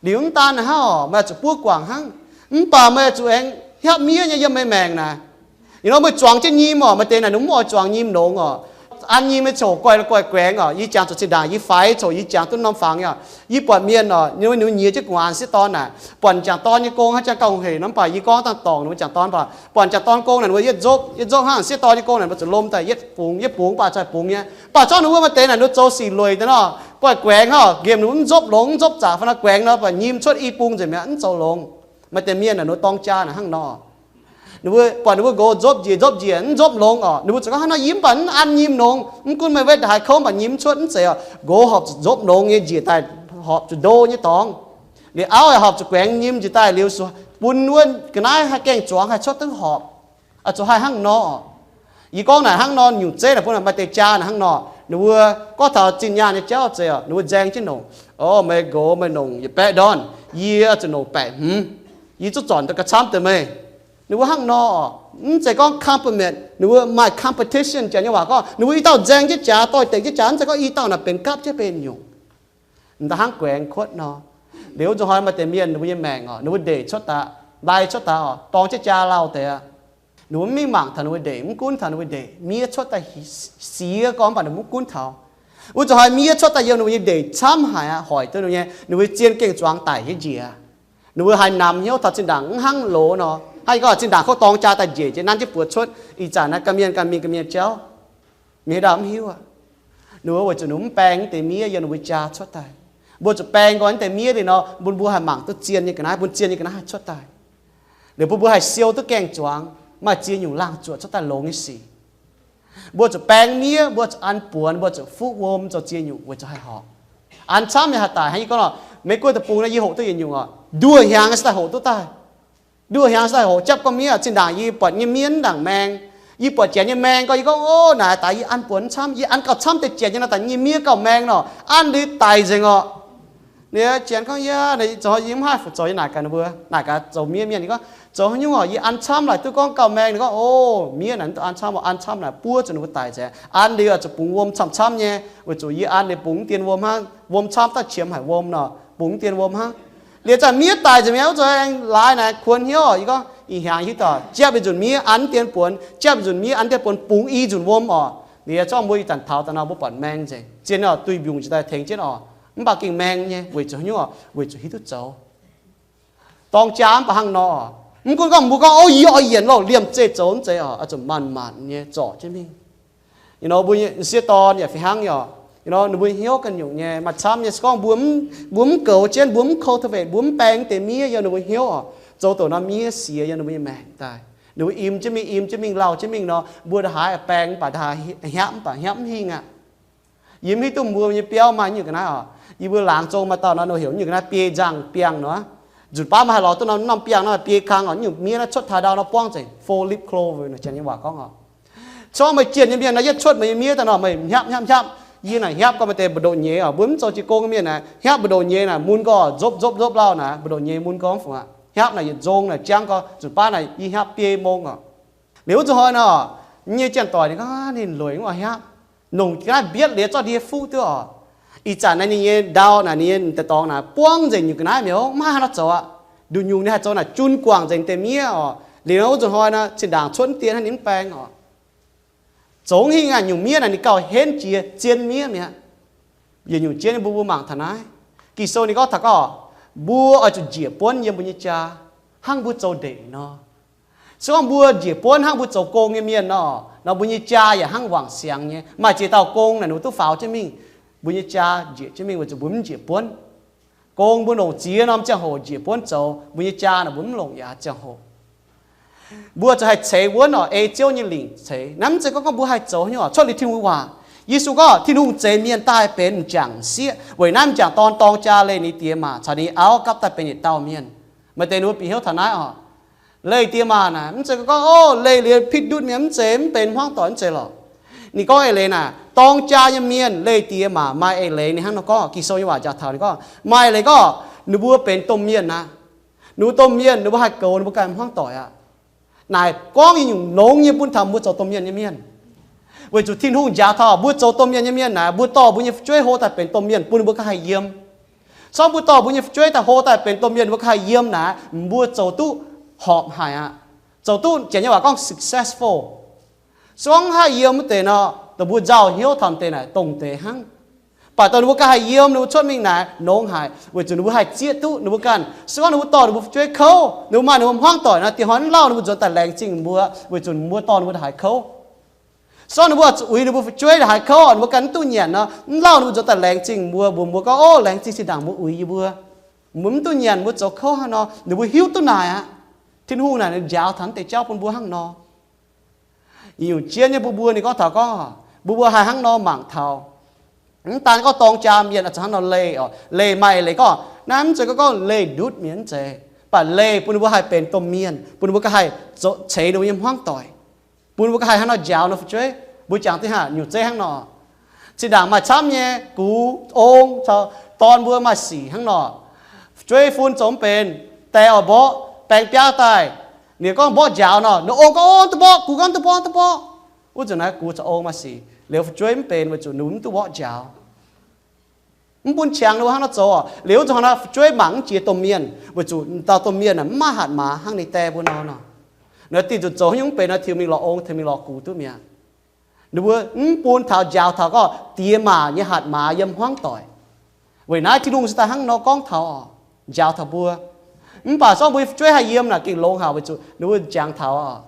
Liuz mv daan naaic hnangv oc, meih zuqc buov guangc hnangv. Mv baac meih zuqc aengx hiaapv miev nyei yiem meih maengc naaic. Ih hnoi meih zuangx jienv nyim oc, maaih deix naaic ninh mv oix zuangx nyim longx oc. An nyim nyei coc guaih, guaih guaengx oc. Yie jangx zuqc zinh ndaangc yie faix coc yie jangx duqv norm fangx oc. Yie buatc mienh oc, ninh mbuo nyiex jienv gu'nguaaz sieqv dorn naaic, buatc ninh jangc dorn nyei gong hnangv jang gauh hec nor, mv baac yie gorngv dangh dorngc ninh mbuo jangc dorn, mv baac buatc ninh jangc dorn gong naaic, ninh mbuo yietv nzopv, yietv nzopv hnangv sieqv dorn nyei gong naaic, mbuo zuqc lomh daaih yietv bungx, yietv bungx, mv baac zungv bungx nyei. Mv baac zungv ninh mbuo maaih deix naaic ninh mbuo zoux sic lueic deix nor, guaih guaengx hnangv, nqemh ninh mbuo mv nzopv longx, mv nzopv zaqc fai nor, guaengx nor, mv baac nyim cuotv i bung nzengc mi'aqv, mv zoux longx. Maaih deix mienh naaic ninh mbuo dorng jaa naaic hnangv nor. Ninh mbuo buatc ninh mbuo nqox nzopv njiec, nzopv njiec, mv nzopv longx oc. Ninh mbuo zuqc gorngv hnangv nor, yie mv baac mv an nyim longx, mv gunv meih wetv haaix kouv, mv baac nyim mv cuotv, mv zeiz oc. Nqox horpc zuqc nzopv longx nyei njiec daaih horpc zuqc ndo nyei dorngx. Liuz auv horpc zuqc guaengx nyim njiec daaih liuz, bun wuov ga'naaiv haih gaeng zuangx haih cuotv duqv horpc. Oix zuqc haih hnangv nor. Yie gorngv naaic hnangv nor nyungc zeiv naaic bun maaih deix jaa naaic hnangv nor. Ninh mbuo gorngv taux zinh nyaanh nyei jauv zeiz oc, ninh mbuo nzaeng jienv longc, o, meih nqox meih longc yietc baeqv ndorn, yie zuqc longc baeqv hmz. Yie zuqc zornc daaih gauh camv deix meih. Ninh mbuo hnangv nor oc. Mv zeiz gorngv compliment, ninh mbuo maaih competition. Janx nyei waac gorngv ninh mbuo i dauh nzaeng jienv jaax, doix-dekc jienv jaax, mv zeiz gorngv i dauh naaic benx gapv jienv benx nyungc. M'daaih hnangv guaengx kuotv nor. Liuz wuov nzunc hnoi maaih deix mienh ninh mbuo nyei maengc oc, ninh mbuo ndeic cuotv daaih, lai cuotv daaih oc, dorng jienv jaa lauh deix aqv. Ninh mbuo mv mingh mangc taux ninh mbuo ndeic, mv gunv taux ninh mbuo ndeic, miev cuotv daaih siex gorngv, mv baac ninh mbuo mv gunv taux. Wuov nzunc hnoi miev cuotv daaih yiem ninh mbuo nyei ndeic camv haic aqv, hoic duqv ninh mbuo nyei, ninh mbuo zien gengh zuangx daic jienv njiec. Ninh mbuo haiz namx hnyouv taux zinh ndaangc mv hnangv loz nor. Hnangv yie gorngv zinh ndaangc kouv dorng jaa daaih njiec jienv nanv jienv buoz cuotv, ih zanc naaiv ganh mienh ganh mingh ganh mienh jauv. Mienh haaix dauh mv hiuv aqv. Ninh mbuo weic zuqc ninh mbuo mv baeng naaiv deix miev yiem ninh mbuo jaa cuotv daaih. Mbuo zuqc baeng nqoi naaiv deix miev liuz nor, bun mbuo haih mangc duqv zien nyei ga'naaiv, bun zien nyei ga'naaiv haih cuotv daaih. Liuz bun mbuo haih siou duqv gaeng-zuangx, maaih ziex nyungc laangh zuoqc cuotv daaih longx nyei sic. Mbuo zuqc baeng miev, mbuo zuqc an buonx, mbuo zuqc fuqv wuom zoux ziex nyungc weic zuqc haih horpc. An camv nyei haih daic. Hnangv yie gorngv nor, Meiv Guoqv deic-bung naaiv yie hoqc duqv yietc nyungc oc, nduoh hnyangx se daaih hoqc duqv daaih. Nduoh hnyangx se daaih hoqc japv gorngv miev. Zinh ndaangc yie buatc nyei miev mv ndaangc maeng, yie buatc janx nyei maeng gorngv, yie gorngv, Ov, naaic daaih yie an buonx camv, yie an gauh camv deix janx nyei nor, daaih nyei miev gauh maeng nor, an liuz daic nzengc oc. Liuz janx gorngv, Yaac, zoux yie mv haih fu zoux, yie naaic gaax ninh mbuo, naaic gaax zoux miev mienh, yie gorngv, Zoux haaix nyungc oc? Yie an camv laaic duqv gorngv gauh maeng. Ninh gorngv, Ov, miev naaic mv dungx an camv oc, an camv naaic buov zuqc ninh mbuo daic nzengc. An liuz zuqc bungx wuom camv-camv nyei, weic zuqc yie an liuz bungx mv dien wuom hnangv. Wuom camv daaih qiemx haic wuom nor, bungx mv dien wuom hnangv. Liuz zanc miev daic nzengc mi'aqv, wuov zanc aengx laaix naaic kuonx hnyouv oc. Yie gorngv, Ih hnyangx hiuv duqv, japv i nzunc miev an mv dien buonx, japv i nzunc miev an mv dien buonx, bungx i nzunc wuom oc. Liuz zorqv mbuo ih zanc taux daaih nor mbuo buatc maeng nzengc. Zien oc, duih mbiungc njiec daaih tengx jienv oc. Mv baac gengh maeng nyei, weic zuqc haaix nyungc oc? Weic zuqc hiuv duqv zoux. Dorng jaa mv baac hnangv nor oc. Mv gunv gorngv mbuo gorngv, Ov, yie oix yienc lorh liemh zeih zoux, mv zeiz oc. Oix zuqc manc-manc nyei zorc jienv mingh. Yie nor mbuo nyei sieqv dorn yaac fih hnangv oc. Yie nor ninh mbuo hnyouv ganh nyungc nyei, maaih camv nyei se gorngv mbuo mv, mbuo mv goux jienv, mbuo mv cultivate, mbuo mv baeng deix miev yiem ninh mbuo hnyouv oc, zoux douc norm miev siex yiem ninh mbuo nyei maengc daaih. Ninh mbuo im jienv mingh, im jienv mingh, lauh jienv mingh nor, mbuo ndongc haaix baeng mv baac ndongc haaix hnyapv mv baac hnyapv mv hingh aqv. Yie mv hiuv duqv mbuo nyei biauv maaih nyungc ga'naaiv oc. Yie mbuo laangz zong maaih dauh nor, ninh heuc nyungc ga'naaiv biei nzangh biangh nor. Nzunc baav maaih haih lorz duqv norm, norm biangh nor, biei kang oc, nyungc miev naaiv cuotv taux ndau nor buangv nzengc, four-leaf clover, janx nyei waac gorngv oc. Corc meih jienh nyei mienh nor, yietv cuotv meih nyei miev daaih nor, meih hnyapv hnyapv hnyapv. Yie naaic hnyapv gorngv maaih deix mbu'ndoqc nyeiz oc, mbuo mv zoux jiu gong nyei mienh naaic, hnyapv mbu'ndoqc nyeiz naaic mun gorx nzopv nzopv nzopv lauh naaic, mbu'ndoqc nyeiz mun gorx mv fungc aqv. Hnyapv naaic yietc nzong naaic jangv gorx, nzunc baav naaic yie hnyapv biei mong oc. Liuz wuov zuqc hnoi nor, nyei janx-doic ninh gorngv ninh lueic mv oix hnyapv. Nongc ga'naaiv mbietv liuz zorqv ndie fuqv duqv oc. Ih zanc naaiv ninh nyei ndau naaic, ninh nyei deix dorngx naaic buangv nzengc nyungc ga'naaiv mi'aqv, mv haih haaix nor zoux aqv. Nduqc nyungc ninh haih zoux naaic jun guangc nzengc deix miev oc. Liuz nor wuov zuqc hnoi nor, zinh ndaangc cuotv mv dien hnangv ninh mv baeng oc. Zoux mv hingh aqv, nyungc miev naaic ninh gauh henv jiex zien miev mi'aqv. Yietc nyungc jien mbuo, mbuo mangc taux naaiv. Ging-Sou ninh gorngv taux gorngv, mbuo oix zuqc njiec buonv yiem mbuo nyei jaa, hnangv mbuo zoux ndeic nor. Se gorngv mbuo njiec buonv hnangv mbuo zoux gong nyei mienh nor, nor mbuo nyei jaa yaac hnangv wangc siangx nyei. Maaih ziex dauh gong naaic ninh mbuo duqv faaux jienv mingh, mbuo nyei jaa njiec jienv mingh weic zuqc mbuo mv njiec buonv. Gong mbuo longc ziex norm ziangh hoc njiec buonv zoux, mbuo nyei jaa naaic mbuo mv longc yaac ziangh hoc. Mbuo zuqc haih ceix wuonv oc, ei Ziouv nyei lingc ceix. Naaiv mv zeiz gorngv, gorngv mbuo haih zoux haaix nyungc oc, cuotv liuz Tin-Hungh waac. Yesu gorngv Tin-Hungh zeix mienh daaih benx m'jangc m'sieqv, weic naaiv m'jangc dorn dorng jaa leih ninh diex maac caux ninh auv gapv daaih benx yietc dauh mienh. Maaih deix ninh mbuo bieqc hnyouv taux naaiv oc. Leih diex maac naaic mv zeiz gorngv, o, leih liuz pitv ndutv mienh, mv zeiz, mv benx hmuangv doic, mv zeiz lorqc. Ninh gorngv eix leiz naaic, dorng jaa nyei mienh leih diex maac maaih eix leiz. Ninh hnangv nor gorngv, Ging-Sou nyei waac njaaux taux ninh gorngv maaih eix leiz gorngv ninh mbuo benx domh mienh aqv. Ninh mbuo domh mienh, ninh mbuo haih goux ninh mbuo ganh hmuangv doic aqv. Naaic gorngv nyungc-nyungc longx nyei bun taux mbuo zoux domh mienh nyei mienh. Weic zuqc Tin-Hungh njaaux taux mbuo zoux domh mienh nyei mienh naaic, mbuo dorh mbuo nyei fu'jueiv hlo daaih benx domh mienh bun ninh mbuo ganh haih yiem. Se gorngv mbuo dorh mbuo nyei fu'jueiv daaih hlo daaih benx domh mienh, mbuo ganh haih yiem naaic, mbuo zoux duqv horpc haic aqv. Zoux duqv, janx nyei waac gorngv successful. Se gorngv haih yiem wuov deix nor, Dongh mbuo nzauh hnyouv taux deix naaic dongh deix hnangv. Baac dongh ninh mbuo ganh haih yiem, ninh mbuo cuotv mingh naaic longx haic, weic zuqc ninh mbuo haih zieqv duqv ninh mbuo ganh. Se gorngv ninh mbuo dorh ninh mbuo fu'jueiv kouv, ninh mbuo maaih ninh mbuo hmuangv doic nor, dieh hnoi mv lauh ninh mbuo nzuonx daaih laengz zingh mbuo, weic zuqc mbuo dorh ninh mbuo ndongc haaix kouv. Se gorngv ninh mbuo zuqc uix ninh mbuo fu'jueiv ndongc haaix kouv, ninh mbuo ganh mv duqv nyanc nor, mv lauh ninh mbuo nzuonx daaih laengz zingh mbuo, mbuox mbuo gorngv, Ov, laengz zingh zinh ndaangc mbuo uix yie mbuo. Mbuo mv duqv nyanc, mbuo zoux kouv hnangv nor, ninh mbuo hiuv duqv naaic aqv. Tin-Hungh naaic ninh njaaux taux deix jauv bun mbuo hnangv nor. Nyungc jienv nyei mbuo mbuo ninh gorngv taux gorngv mbuo mbuo haih hnangv nor mangc taux. Mv daan gorngv dorng jaa mienh zuqc hnangv nor leih oc, leih maaih leih gorngv naaiv mv zeiz gorngv leih ndutv mienh mv zeiz, baac leih bun ninh mbuo haih benx domh mienh, bun ninh mbuo ganh haih ceix ninh mbuo nyei hmuangv doic, bun ninh mbuo ganh haih hnangv nor njaaux ninh fu'jueiv. Mbuo jangx da'haav nyungc zeiv hnangv nor. Zinh ndaangc maaih camv nyei gux, ong caux dorn mbuo maaih sic hnangv nor. Fu'jueiv fun zoux mv benx, dae oix mborqv, baeng biaav daaih, ninh gorngv mborqv njaaux nor, ninh ong gorngv, Ov, duqv mborqv. Gux gorngv, Duqv mborqv, duqv mborqv. Wuov zanc naaiv gux caux ong maaih sic, liuz fu'jueiv mv benx weic zuqc ninh mv duqv mborqv njaaux. Mv bun qangx ninh mbuo hnangv nor zoux oc. Liuz wuov zanc hnangv nor fu'jueiv mangc mv jiex domh mienh, weic zuqc dauh domh mienh aeqv, mv maaih hatc maaz hnangv ninh dae mbuo nor nor. Naaiv dingh zuqc zoux haaix nyungc mv benx nor, tiux mingh lorz ong, tiux mingh lorz gux duqv mi'aqv. Ninh mbuo mv bun taux njaaux taux gorngv diex maac nyei hatc maaz yiem hmuangv doic. Weic naaiv Tin-Hungh se daaih hnangv nor gorngv taux oc, njaaux taux mbuo. Mv baac zorqv mbuo nyei fu'jueiv haih yiem naaic gengh longx haic, weic zuqc ninh mbuo jangx taux oc,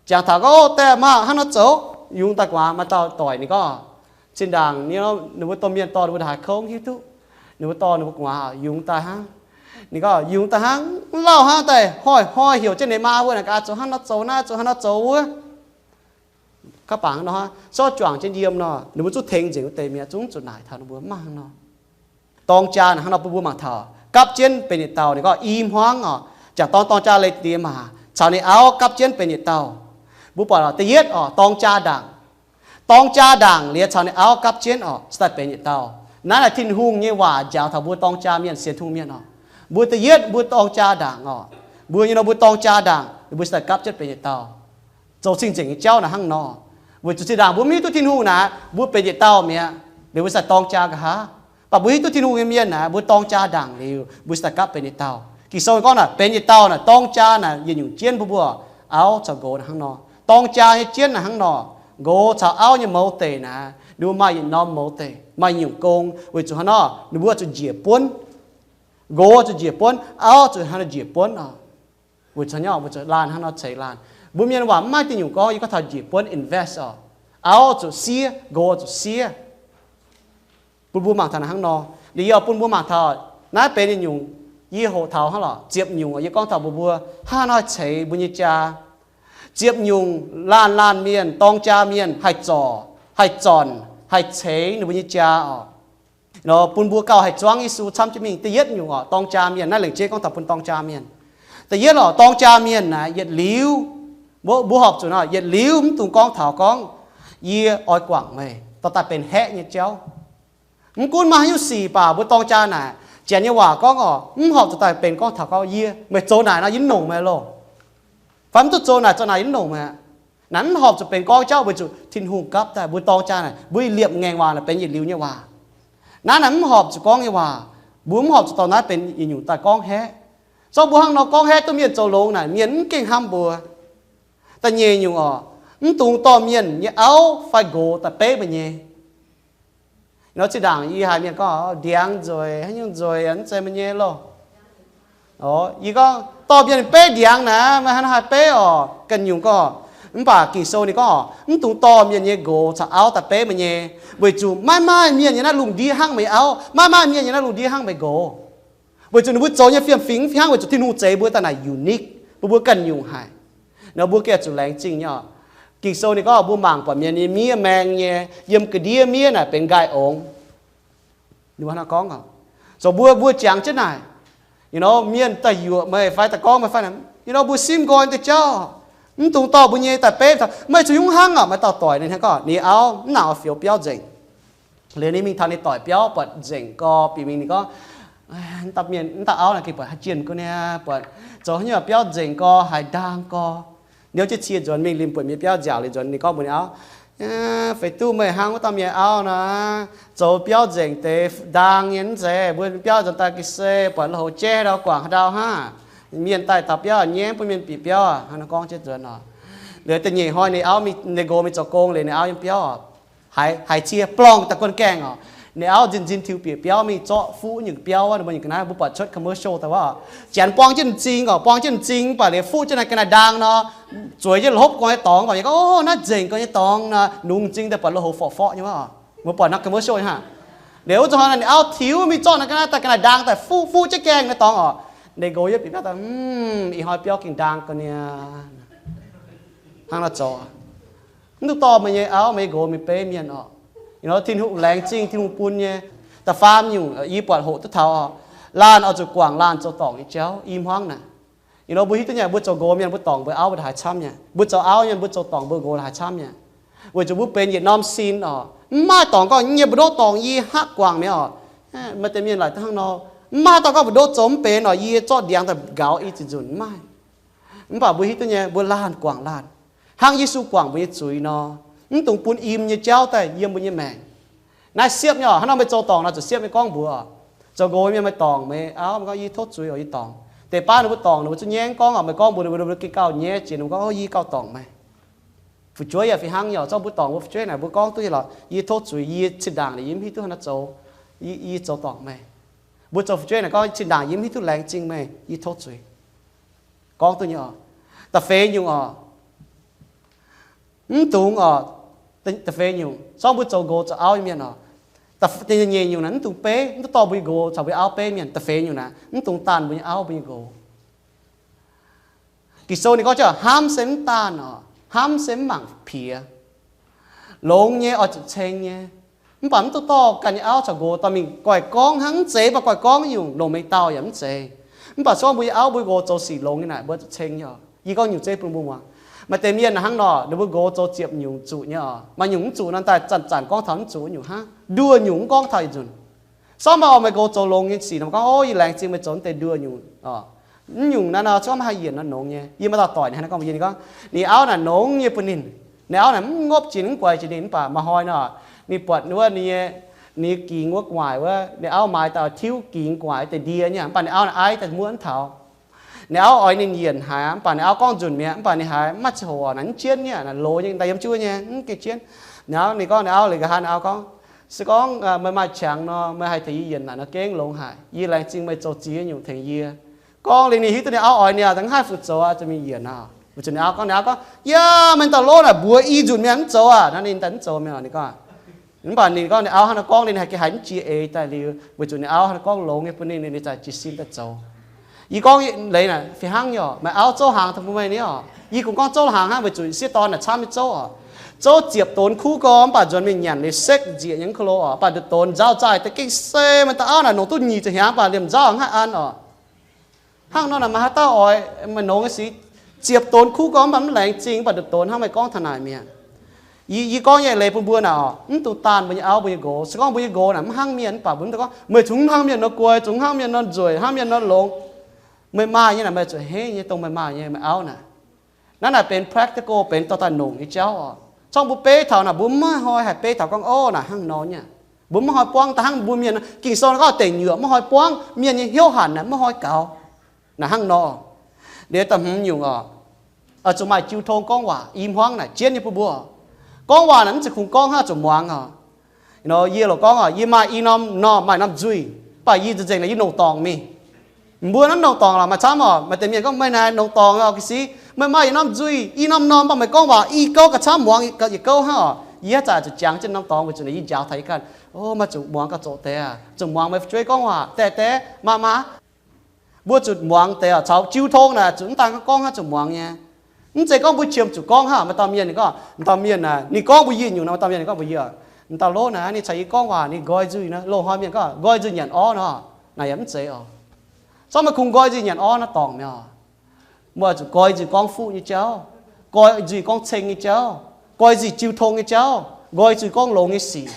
jangx taux gorngv, Ov, dae maaih hnangv nor zoux, yungz daaih gu'nguaaz maaih dauh doic ninh gorngv, zinh ndaangc ninh mbuo domh mienh dorh ninh mbuo ndongc haaix kouv hiuv duqv. Ninh mbuo dorh ninh mbuo gu'nguaaz yungz daaih hnangv. Ninh gorngv, Yungz daaih hnangv, mv lauh hnangv daaih hnoi-hnoi heuc jienv ninh maa mbuo naaic gaax zoux hnangv nor zoux naaiv, zoux hnangv nor zoux wuov. Kaav bangc nor, zorqv juangc jienv yiem nor, ninh mbuo zungv tengx nzengc wuov deix mi'aqv, zungv zuqc naaic taux ninh mbuo mv maaih hnangv nor. Dorng jaa naaic hnangv nor bun mbuo mangc taux gapv jienv benx yietc dauh. Ninh gorngv i hmuangv oc, jangc dorn dorng jaa leih diex maac caux ninh auv gapv jienv benx yietc dauh. Mbuo buatc oc, da'yietv oc, dorng jaa ndaangc. Dorng jaa ndaangc liuz caux ninh auv gapv jienv oc, se daaih benx yietc dauh. Naaiv naaic Tin-Hungh nyei waac njaaux taux mbuo dorng jaa mienh, sienx Tin-Hungh mienh oc. Mbuo da'yietv mbuo dorng jaa ndaangc oc. Mbuo nyei nor mbuo dorng jaa ndaangc, mbuo se daaih gapv jienv benx yietc dauh. Zoux cing-nzengc nyei jauv naaic hnangv nor. Weic zuqc zinh ndaangc mbuo mv hiuv duqv Tin-Hungh naaic, mbuo benx yietc dauh mi'aqv, liuz mbuo se daaih dorng jaa nqa'haav. Mv baac mbuo hiuv duqv Tin-Hungh nyei mienh naaic, mbuo dorng jaa ndaangc liuz, mbuo se daaih gapv benx yietc dauh. Ging-Sou gorngv naaic, benx yietc dauh naaic, dorng jaa naaic yietc nyungc jienv mbuo mbuo auv caux nqox naaic hnangv nor. Dorng jaa nyei jienv naaic hnangv nor. Nqox caux auv nyei mouz deic naaic, ninh mbuo maaih yietc norm mouz deic, maaih yietc nyungc gong. Weic zuqc hnangv nor, ninh mbuo zuqc njiec buonv. Nqox zuqc njiec buonv, auv zuqc hnangv nor njiec buonv oc. Weic zuqc nor, weic zuqc laanh hnangv nor ceix laanh. Mbuo mienh waac mv maaih diuh nyungc gorngv yie gorngv taux njiec buonv invest oc. Auv zuqc siev, nqox zuqc siev. Bun mbuo mangc taux naaic hnangv nor. Liuz yie bun mbuo mangc taux naaiv benx yietc nyungc, yie hoqc taux hnangv lorqc, ziepc nyungc yie gorngv taux mbuox mbuo hnangv haaix nor ceix mbuo nyei jaa. Ziepc nyungc laanh laanh mienh, dorng jaa mienh haih zorc, haih zornc, haih ceix ninh mbuo nyei jaa oc. Nor bun mbuo gauh haih zuangv Yesu camv jienv mingh. Da'yietv nyungc oc, dorng jaa mienh. Naaiv lengc jeiv gorngv taux bun dorng jaa mienh. Da'yietv oc, dorng jaa mienh naaic yietc liuz, mbuo, mbuo horpc zuqc nor, yietc liuz mv dungx gorngv taux gorngv, yie oix guangc meih dorh daaih benx haeqv nyei jauv. Mv gunv maaih haaix nyungc sic baac mbuo dorng jaa naaic, janx nyei waac gorngv oc, mv horpc zuqc daaih benx gorngv taux gorngv yie, meih zoux naaic nor yie mv longc meih loh. Fai mv duqv zoux naaic, zoux naaic yie mv longc meih aqv. Naaiv mv horpc zuqc benx gorngv jauv weic zuqc Tin-Hungh gapv daaih mbuo dorng jaa naaic, mbuo liepc ngaengc waac naaic benx yietc liuz nyei waac. Naaiv naaic mv horpc zuqc gorngv nyei waac. Mbuo mv horpc zuqc dorh naaiv benx yietc nyungc daaih gorngv haeqv. Zorqv mbuo hnangv nor gorngv haeqv duqv mienh zoux longx naaic, mienh mv gengh hnamv mbuo. Da'nyeic nyungc oc, mv dungx dorh mienh nyei auv fai nqox daaih beiv meih nyei. Nor zinh ndaangc yie haiz mienh gorngv, ndiangx nzueic, haaix nyungc nzueic, mv zeiz meih nyei loh. Yie gorngv, dorh mienh beiv ndiangx naaic, meih hnangv haaix beiv oc? Ganh nyungc gorngv. Mv baac Ging-Sou ninh gorngv oc, mv dungx dorh mienh nyei nqox caux auv daaih beiv meih nyei, weic zuqc maiv maaih mienh nyei naaiv lungh ndiev hnangv meih auv, maiv maaih mienh nyei naaiv lungh ndiev hnangv meih nqox. Weic zuqc ninh mbuo zoux nyei fiem-fingx fih hnangv, weic zuqc Tin-Hungh zeix mbuo daaih naaic unique, bun mbuo ganh nyungc haic. Nor mbuo gengh zuqc laengz zingh nyei oc. Ging-Sou ninh gorngv mbuo mangc buatc mienh nyei miev maeng nyei, yiem ga'ndiev miev naaic benx nqaai ongx. Ninh mbuo hnangv nor gorngv oc. Zoux mbuo, mbuo jangx jienv naaic, you know, mienh daaih yuoqc meih fai daaih gorngv meih fai, you know, mbuo simv nqoi deix jauv. Mv dungx dorh mbuo nyei daaih beiv taux, meih zuqc hnyouv hnangv oc. Maaih dauh doic ninh hnangv gorngv ninh auv mv nangc oix fioux biauv nzengc. Liuz ninh mingh taux ninh doic biauv buatc nzengc gorx, bieqc mingh ninh gorngv, mv dauh mienh, mv dauh auv naaic gengh buatc haaix jienh gu niaa, buatc zoux haaix nyungc biauv nzengc gorx, haiz ndaang gorx. Niouv jienv cie nzuonx mingh, liemh buonc mienh biauv nziaauc liuz nzuonx, ninh gorngv mbuox ninh auv, feix duqv meih hnangv wuov dauh mienh auv nor, zoux biauv nzengc deix ndaang nyei mv zeiz, mbuo biauv nzuonx daaih ga'sie buatc lui-houx jaiv ndau guangc haaix ndau hnangv. Mienh daaih taux biauv nyaiv bun mienh bieqc biauv hnangv nor gorngv jienv nzuonx oc. Liuz da'nyeic hnoi ninh auv, ninh nqox mingh zoux gong liuz ninh auv yiem biauv oc. haiz, haiz cie blongh daaih guon gaengh oc. Ninh auv nzin nzin tiux bieqc biauv mingh zorqv fuqv nyungc biauv wuov, ninh mbuo nyungc ga'naaiv mbuo buatc cuotv commercial daaih wuov, janx buang jienv m'zing oc, buang jienv m'zing, mv baac liuz fuqv jienv naaiv ga'naaiv ndaang nor, zueiz jienv la'hopv gu'nyuoz nyei dorngx, mv baac gorngv, Ov, naaiv nzengc gu'nyuoz nyei dorngx nor, nungx m'zing daaih buatc lo houx forqv-forqv nyei wuov. Mbuo buatc naaiv commercial nyei hnangv. Liuz wuov zuqc hnoi naaic ninh auv tiux mingh zorqv naaiv ga'naaiv daaih ga'naaiv ndaang daaih fuqv, fuqv jienv gaengh naaiv dorngx oc. Ninh nqox yiem bieqc biauv daaih, Ih hnoi biauv gengh ndaang gu'nyuoz. Hnangv nor zoux. Mv duqv dorh meih nyei auv meih nqox mingh beiv mienh oc. Ih hnoi Tin-Hungh laengz zingh Tin-Hungh bun nyei. Da'faam nyungc yie buatc hoqc duqv taux oc, laanh oix zuqc guangc laanh zoux dorngc nyei jauv i hmuangv naaic. Ih hnoi mbuo hiuv duqv nyei, mbuo zoux nqox mienh mbuo dorngc mbuo auv mbuo haaix camv nyei, mbuo zoux auv mienh mbuo zoux dorngc mbuo nqox haaix camv nyei. Weic zuqc mbuo benx yietc norm sin oc. Mv maaih dorngc gorngv nyie mbu'ndongx dorngc yie haav guangc mi'aqv oc. Maaih deix mienh laaic hnangv nor, mv maaih dorngc gorngv mbu'ndongx zoux mv benx oc, yie zorqv ndiangx daaih nqaux i ziex nzunc, mv maaih. Mv baac mbuo hiuv duqv nyei, mbuo laanh guangc laanh, hnangv Yesu guangc mbuo nyei zuiz nor, mv dungx bun im nyei jauv daaih yiem mbuo nyei maengc. Naaiv siepv nyei oc. Hnangv nor meih zoux dorngc nor zuqc siepv nyei gorngv mbuox oc. Zoux nqox mienh meih dorngc meih auv, meih gorngv, Yie tov zuiz oc, yie dorngc. Deix baav ninh mbuo dorngc ninh mbuo zuqc nyengh gorngv oc, meih gorngv mbuox ninh mbuo, ninh mbuo gengh gauh nyaiv jiex, ninh mbuo gorngv, Ov, yie gauh dorngc meih. Fu'jueiv yaac fih hnangv nyei oc. Zorqv mbuo dorngc mbuo fu'jueiv naaic, mbuo gorngv duqv nyei lorqc, Yie tov zuiz, yie cin-ndaangc ninh yiem hiuv duqv hnangv naaiv zoux, yie, yie zoux dorngc meih. Mbuo zoux fu'jueiv naaic gorngv, Cin-ndaangc yie mv hiuv duqv laengz zingh meih, yie tov zuiz. Gorngv duqv nyei oc. Da'feix nyungc oc, mv dungx oc, da'feix nyungc, zorqv mbuo zoux nqox zoux auv nyei mienh oc. Da'nyeic nyungc naaic mv dungx beiv, mv duqv dorh mbuo nyei nqox caux mbuo nyei auv beiv mienh. Da'feix nyungc naaic mv dungx daanh mbuo nyei auv mbuo nyei nqox. Ging-Sou ninh gorngv, Hnamv se mv daanh oc, hnamv se mv mangc piex. Longx nyei oix zuqc ceng nyei. Mv baac mv duqv dorh ganh nyei auv caux nqox dorh mingh goiv gorngv hnangv. Mv zeiz mv baac goiv gorngv nyungc longc mengh dauh yaac mv zeiz. Mv baac se gorngv mbuo nyei auv mbuo nqox zoux sic longx nyei naaic, mbuo zuqc ceng nyei oc. Yie gorngv nyungc zeiv bun mbuo muangx. Maaih deix mienh hnangv nor, ninh mbuo nqox zoux ziepc nyungc zuqc nyei oc, maaih nyungc mv zuqc nor daaih zanc-zanc gorngv taux mv zuqc nyungc hnangv, nduoh nyungc mv gorngv taux yietc nzunc. Sortv maaih oc, meih nqox zoux longx nyei sic nor, gorngv, Ov, yie laengz zingh meih zoux mv deix nduoh nyungc oc. Mv nyungc naaiv nor, se gorngv maiv haih yienc nor, longx nyei. Yie maaih dauh doic ninh hnangv naaiv gorngv mbuox yie, ninh gorngv ninh auv naaic longx nyei bun ninh. Ninh auv naaic mv ngopv jiex ninh, mv guaix jiex ninh, mv baac maaih hnoi nor, ninh buatc wuov ninh nyei, ninh gingx wuov gu'nguaaic wuov, ninh auv maaiz dauh tiuv gingx gu'nguaaic deix ndie nyei, mv baac ninh auv naaic aiv daaih muoqv mv taux. Ninh auv oix ninh yienc haic, mv baac ninh auv gorngv nzunc mi'aqv, mv baac ninh haiz mv maaih ziangh hoc naaic, mv jienv nyei, naaic loz nyei, daaih yiem jiuv nyei, mv gengh jienv. Ninh auv, ninh gorngv, ninh auv, ninh nqa'haav ninh auv gorngv, Se gorngv meih maaih qangx nor, meih haih tengx yie yienc naaic nor gengh longx haic. Yie laengz zingh meih zoux ziex nyungc tengx yie. Gorngv liuz ninh hiuv duqv ninh auv oix ninh aqv, da'mv haih fu zoux aqv, zuqc mingh yienc aqv. Weic zuqc ninh auv gorngv, ninh auv gorngv, Yaac meih dauh lov naaic mbuox i nzunc mienh mv zoux aac, naaiv ninh daaih mv zoux mi'aqv. Ninh gorngv, mv baac ninh gorngv ninh auv hnangv naaiv gorngv liuz ninh haih, haih mv jiex eix daaih liuz, weic zuqc ninh auv hnangv naaiv gorngv longx nyei bun ninh, ninh zaaih jiez sin daaih zoux. Yie gorngv leiz naaic fih hnangv nyei oc. Meih auv zouv hnaangx daaih bun meih nyei oc. Yie kungx gorngv zouv hnaangx hnangv weic zuqc sieqv dorn naaic camv nyei zouv oc. Zouv ziepc donx kuv gorngv, mv baac nzuonx mingh nyanc liuz sekv nzieqc nyei mv ko lo oc. Mv baac nduqc donx nzauh zaaih deix gengh se meih dauh auv naaic nongc duqv nyic ziepc hnyangx, mv baac liemh nzauh hnangv haaix an oc. Hnangv nor naaic maaih haaix dauh oix meih nongx nyei sic, ziepc donx kuv gorngv, mv baac mv laengz zingh, mv baac nduqc donx hnangv meih gorngv taux naaic mi'aqv. Yie, yie gorngv nyei leiz bun mbuo naaic oc, mv dungx daanh mbuo nyei auv mbuo nyei nqox. Se gorngv mbuo nyei nqox naaic mv hnangv mienh, mv baac mbuo mv dungx gorngv, Meih zungv hnangv mienh nor guai, zungv hnangv mienh nor nzueic, hnangv mienh nor longx. Meih maaih nyei naaic, meih zuqc henv nyei dongh meih maaih nyei meih auv naaic. Naaiv naaic benx practical, benx dorh daaih nongc nyei jauv oc. Corc mbuo beiv taux naaic, mbuo mv maaih hnoi haih beiv taux gorngv, Ov, naaic hnangv nor nyei. Mbuo mv maaih hnoi buangv daaih hnangv mbuo mienh. Ging-Sou gorngv deic nyuoqc mv maaih hnoi buangv, mienh nyei hnyouv hanc naaic mv maaih hnoi gaux. Naaic hnangv nor. Liuz da'hmz nyungc oc, oix zuqc maaih jiu tong gorngv waac i hmuangv naaic jienv nyei bun mbuo. Gorngv waac naaic mv zeiz kungx gorngv hnangv, zuqc muangx oc. Yie loc gorngv oc, yie maaih i norm normh, maaih norm nzuih, mv baac yie nzengc-nzengc naaic yie nongc dorngc mingh. Mbuo naaiv nongc dorngc lorqc, maaih camv oc. Maaih deix mienh gorngv, Meih naaic nongc dorngc oc, ga'sie meih maaih i norm nzuih, i norm normh, mv baac meih gorngv waac i gouv ga'camv muangx yietc gouv hnangv oc. Yie haaix zanc zuqc jangx jienv norm dorngx weic zuqc naaic yie njaaux taux yie ganh, O, maiv zuqc muangx gauh zoqc deix aqv. Zuqc muangx meih fu'jueiv gorngv waac daaih deix, maa maa. Mbuo zuqc muangx deix oc. Caux jiu tong naaic zuqc mv daan gorngv hnangv, zuqc muangx nyei. Mv zeiz gorngv mbuo qiemx zuqc gorngv hnangv. Maaih dauh mienh ninh gorngv, dauh mienh naaic ninh gorngv mbuox yie nyungc nor, maaih dauh mienh ninh gorngv mbuox yie, dauh lov naaic ninh caux yie gorngv waac ninh nqoi nzuih nor, loz-hnoi mienh gorngv nqoi nzuih nyanc orv nor, naaic yaac mv zeiz oc. Zorqv meih kungx nqoi nzuih nyanc orv nor dorngc mi'aqv. Mbuo zuqc nqoi nzuih gorngv fuqv nyei jauv, nqoi nzuih gorngv ceng nyei jauv, nqoi nzuih jiu tong nyei jauv, nqoi nzuih gorngv longx nyei sic.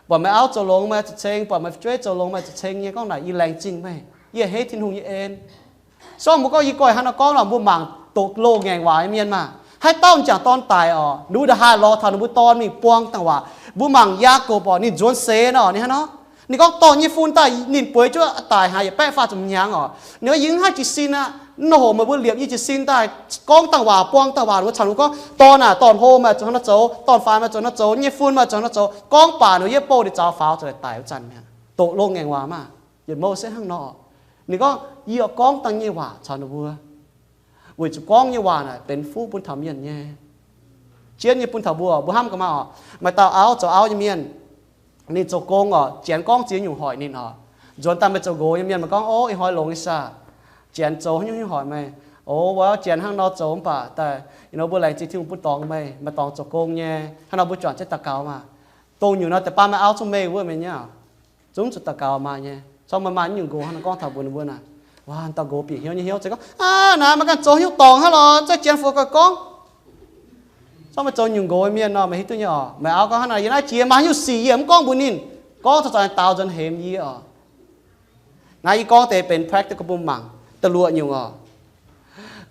Buatc meih auv zoux longx meih zuqc ceng, buatc meih fu'jueiv zoux longx meih zuqc ceng nyei, gorngv naaic yie laengz zingh meih, yie hei Tin-Hungh nyei en. Sorng mbuo gorngv yie goiv hnangv nor gorngv nor, mbuo mangc doqc loz-ngaengc waac nyei mienh maah, haaix dauh m'jangc dorn daic oc, ninh mbuo nda'haaix lorz taux ninh mbuo dorn mingh buang dangh waac. Mbuo mangc Yaakopv oc, ninh nzuonx seix nor, ninh hnangv nor, Ninh gorngv dorh nyei fun daaih ninh bueix jienv daic haaix yietc baeqv faah ziepc hnyangx oc. Ninh gorngv yie mv haih jiez sin aqv. Nor hoc meih mbuo liepc yie jiez sin daaih gorngv dangh waac, buang dangh waac, ninh mbuo caux ninh gorngv, dorn aah, dorn-hlo meih zuqc hnangv nor zoux, dorn-faanx meih zuqc hnangv nor zoux, nyei fun meih zuqc hnangv nor zoux. Gorngv baac ninh yiem bouh ninh zaux faaux zuqc daic wuov zanc mi'aqv. Doqc longh ngaengc waac maah. Yietc mouh se hnangv nor. Ninh gorngv yie gorngv dangh nyei waac caux ninh mbuo, weic zuqc gorngv nyei waac naaic benx fuqv bun taux mienh nyei. Jienv nyei bun taux mbuo, mbuo hnamv gaax maah oc. Maaih dauh auv zoux auv nyei mienh, ninh zoux gong oc, Janx gorngv ziex nyungc hoic ninh oc. Nzuonx daaih meih zoux nqox nyei mienh, meih gorngv, ov, ih hnoi longx nyei saah, Janx zoux haaix nyungc nyungc hoic meih. Ov, wuov Janx hnangv nor zoux mv baac daaih, you know, mbuo laengz zingh Tin-Hungh bun dorngx meih, meih dorngx zoux gong nyei, hnangv nor mbuo juangc jienv daux gaux maah. Dongh nyungc nor deix baan meih auv zungv meih wuov mienh nyei oc. Zungv zuqc daux gaux maaih nyei. Corc meih maaih nyungc nqox hnangv nor gorngv taux mbuo, ninh mbuo naaic, waac, dauh nqox bieqc hnyouv nyei hnyouv, se gorngv, aav, naaiv meih ganh zoux haaix nyungc dorngc hnangv lorqc, za'gengh Janx-fu ganh gorngv. Corc meih zoux nyungc nqox mienh nor, meih hiuv duqv nyei oc. Meih auv gorngv hnangv naaic, yie naaiv jiex maaih haaix nyungc sic yie mv gorngv mbuox ninh. Gorngv corc daaih daaux nzuonx hemx yie oc. Naaiv yie gorngv deix benx practical bun mangc. Da'luoqc nyungc oc,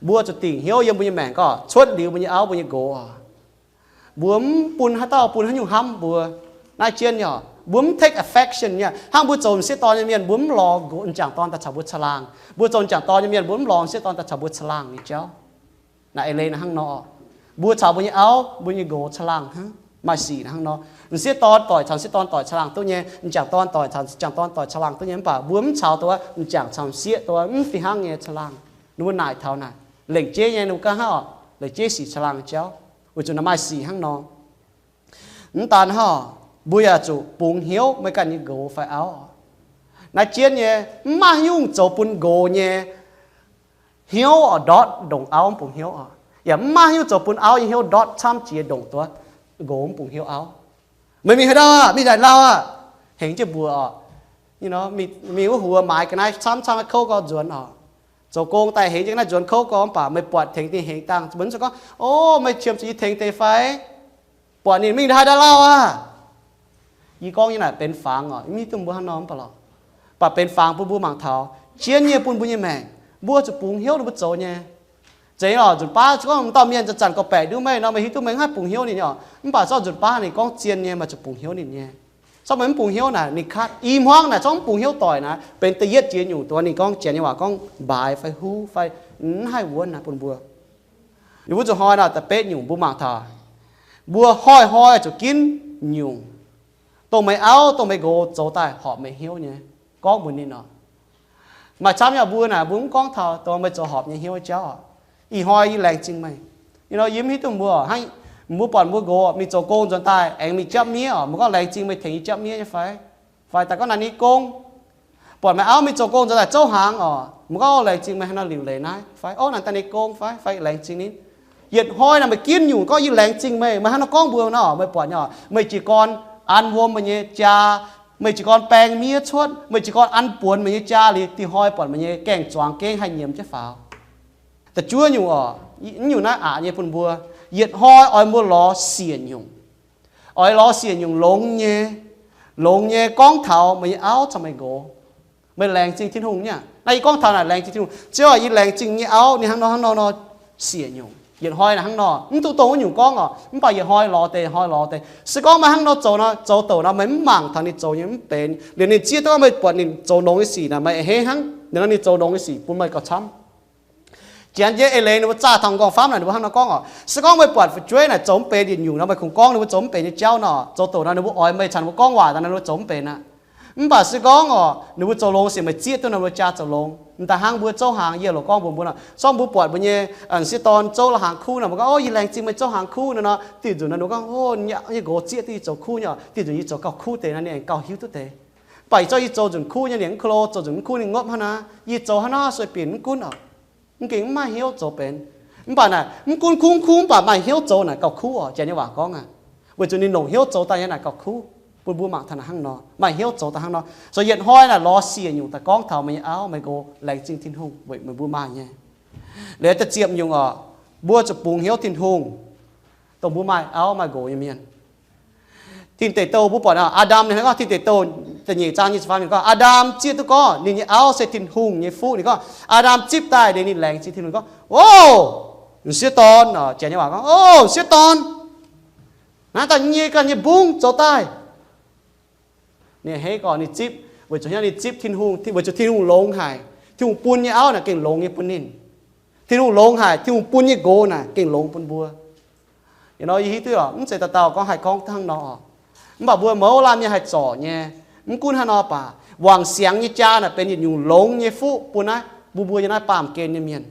mbuo zuqc dingc hnyouv yiem mbuo nyei maengc gorngv cuotv liuz mbuo nyei auv mbuo nyei nqox oc, mbuo mv bun haaix dauh bun haaix nyungc hnamv mbuo. Naaiv jienv nyei oc, mbuo mv take affection nyei. Hnangv mbuo zoux m'sieqv dorn nyei mienh, mbuo mv lorz m'jangc dorn daaih caux mbuo caangh laangh. Mbuo zoux m'jangc dorn nyei mienh, mbuo mv lorz m'sieqv dorn daaih caux mbuo caangh laangh nyei jauv. Naaiv eix leiz naaiv hnangv nor, mbuo caux mbuo nyei auv, mbuo nyei nqox caangh laangh hnangv, maaih sic naaiv hnangv nor. M'sieqv dorn doic caux m'sieqv dorn doic caangh laangh duqv nyei, m'jangc dorn doic caux m'jangc dorn doic caangh laangh duqv nyei, mv baac mbuo mv caux dongh m'jangc caux m'sieqv dongh mv fih hnangv nyei caangh laangh. Ninh mbuo naaic taux naaic, lengc jeiv nyei, ninh mbuo ganh hnangv oc, lengc jeiv sic caangh laangh nyei jauv, weic zuqc naaiv maaih sic hnangv nor. Mv daan hnangv, mbuo yaac zuqc bungx hnyouv meih ganh nyei nqox fai auv. Naaiv jienv nyei, mv maaih haaix nyungc zoux bun nqox nyei hnyouv oc ndortv ndongc auv mv bungx hnyouv oc. Yaac mv maaih haaix nyungc zoux bun auv nyei hnyouv ndortv camv jiex ndongc duqv nqox mv bungx hnyouv auv. Meih mingh haaix ndau aqv? Mingh ndaaih lauh aqv. Hengx jienv mbuox oc. Mingh wuov huox maaiz ga'naaiv camv camv kouv gorx nzuonx oc. Zoux gong daaih hengx jienv ga'naaiv nzuonx kouv gorx, mv baac meih buatc tengx ninh hengx dangh, mbuo zuqc gorngv, ov, meih qiemx zuqc yie tengx deix fai? Buatc ninh mingh ndaaih lauh aqv. Yie gorngv nyei naaic benx fangx oc, mv hiuv duqv mbuo hnangv nor mv baac lorqc. Mv baac benx fangx bun mbuo mangc taux jienv nyei bun mbuo nyei maengc, mbuo zuqc bungx hnyouv ninh mbuo zoux nyei. Zeiz oc, nzunc baav gorngv dauh mienh zanc-zanc gorqv-baeqc nduov meih nor, meih hiuv duqv meih mv haih bungx hnyouv ninh oc. Mv baac zorqv nzunc baav ninh gorngv zien nyei, meih zuqc bungx hnyouv ninh nyei. Zorqv meih mv bungx hnyouv naaic, ninh cut. I hmuangv naaic zorqv mv bungx hnyouv doic naaic, benx da'yietv jiex nyungc dongh ninh gorngv Janx nyei waac gorngv mbaix fai huv fai mv haih wuonv naaic bun mbuo. Ninh mbuo zuqc hnoi naaic da'betv nyungc mbuo mangc taux, mbuo hnoi-hnoi zuqc ginv nyungc dongh meih auv dongh meih nqox zoux daaih horpc meih hnyouv nyei, gorngv mbuox ninh oc. Maaih camv nyei mbuo naaic mbuo mv gorngv taux dongh meih zoux horpc nyei hnyouv nyei jauv oc. Ih hnoi yie laengz zingh meih. Yie mv hiuv duqv mbuo, hnangv mbuo buatc mbuo nqox mingh zoux gong nzuonx daaih aengx mingh japv miev oc, mbuo gorngv laengz zingh meih tengx yie japv miev nyei fai? Fai daaih gorngv naaiv nyei gong. Buatc meih auv mingh zoux gong nzuonx daaih zouv hnaangx oc, mbuo gorngv, ov, laengz zingh meih hnangv nor liuc leiz naaiv fai? Ov, naaiv daaih nyei gong fai? Fai laengz zingh ninh. Yietc hnoi naaic meih ginv nyungc gorngv yie laengz zingh meih, meih hnangv nor gorngv mbuo nor, meih buatc nyei oc, meih jiez gorn an wuom meih nyei jaa, meih jiez gorn baeng miev cuotv, meih jiez gorn an buonx meih nyei jaa liuz, dingc hnoi buatc meih nyei gaeng-zuangx gengh haih nyiemz jienv faaux. Da'juov nyungc oc, nyungc naaiv aqc nyei bun mbuo, yietc hnoi oix mbuo lorz siec nyungc. Oix lorz siec nyungc longx nyei, longx nyei gorngv taux meih nyei auv caux meih nqox, meih laengz zingh Tin-Hungh nyei. Naaiv yie gorngv taux naaic laengz zingh Tin-Hungh. Ziouv aac, yie laengz zingh nyei auv ninh hnangv nor hnangv nor nor siec nyungc. Yietc hnoi naaic hnangv nor, mv duqv dongh wuov nyungc gorngv oc, mv baac yietc hnoi lorz deix, hnoi lorz deix. Se gorngv meih hnangv nor zoux nor, zoux douc nor meih mv mangc taux ninh zoux nyei mv benx. Liuz ninh zieqv duqv meih buatc ninh zoux longx nyei sic naaic, meih a'hneiv hnangv. Ninh nor ninh zoux longx nyei sic bun meih gauh camv. Janx nyei eix leiz ninh mbuo zaah taux m'nqorngv famv naaic ninh mbuo hnangv nor gorngv oc, se gorngv meih buatc fu'jueiv naaic zoux mv benx yietc nyungc nor, meih kungx gorngv ninh mbuo zoux mv benx nyei jauv nor, zoux douc nor ninh mbuo oix meih caux ninh mbuo gorngv waac daaih nor ninh mbuo zoux mv benx aqv. Mv baac se gorngv oc, ninh mbuo zoux longx sic meih zieqv duqv nor ninh mbuo jaa zoux longx. M'daaih hnangv mbuo zouv hnaangx, yie loz gorngv mbuox mbuo nor, se gorngv mbuo buatc mbuo nyei, m'sieqv dorn zouv la'hnaangx kuv nor, mbuo gorngv, ov, yie laengz zingh meih zouv hnaangx kuv nor nor, diuh nzunc nor ninh mbuo gorngv, ov, yie nyei nqox zieqv duqv yie zoux kuv nyei oc, diuh nzunc yie zoux gauh kuv deix nor ninh aengx gauh hiuv duqv deix. Mv baac yie zorqv yie zoux nzunc kuv nyei ninh mv ko lo, zoux nzunc mv kuv ninh ngopv hnangv naaic, yie zoux hnangv naaiv sueih binc mv gunv oc. Mv gengh mv maaih hnyouv zoux benx. Mv baac naaic mv gunv kuv mv kuv mv baac maaih hnyouv zoux naaic gauh kuv oc. Janx nyei waac gorngv aqv, weic zuqc ninh longc hnyouv zoux daaih nyei naaic gauh kuv. Bun mbuo mangc taux naaic hnangv nor, maaih hnyouv zoux daaih hnangv nor. Zoux yietc hnoi naaic lorz siec nyungc daaih gorngv taux meih nyei auv meih nqox laengz zingh Tin-Hungh weic meih mbuo maaih nyei. Liuz da'ziepc nyungc oc, mbuo zuqc bungx hnyouv Tin-Hungh. Dongh mbuo maaih auv maaih nqox nyei mienh, Tin Deic Douh mbuo buatc naaic, Aa^ndam ninh gorngv, Tin Deic Douh da'nyeic zaang nyic ziepc faam ninh gorngv, Aa^ndam zieqv duqv gorngv ninh nyei auv se Tin-Hungh nyei fuqv. Ninh gorngv Aa^ndam zipv daaih liuz ninh laengz zingh Tin-Hungh gorngv, O, m'sieqv dorn, Janx nyei waac gorngv, O, m'sieqv dorn, naaiv daaih nyei ganh nyei mbungv zoux daaih. Ninh a'hneiv gorngv ninh zipv, weic zuqc hnyouv ninh zipv Tin-Hungh, weic zuqc Tin-Hungh longx haic. Tin-Hungh bun nyei auv naaic gengh longx nyei bun ninh. Tin-Hungh longx haic, Tin-Hungh bun nyei nqox naaic gengh longx bun mbuo. Yie nor yie hiuv duqv oc, mv zeiz dauh dauh gorngv haih gorngv hnangv nor. Mv baac mbuo mouz laanh mienh haih zorc nyei. Mv gunv hnangv nor baac, wangc siangx nyei jaa naaic benx yietc nyungc longx nyei fuqv bun naaiv mbuo, mbuo yiem naaiv baamh gen nyei mienh.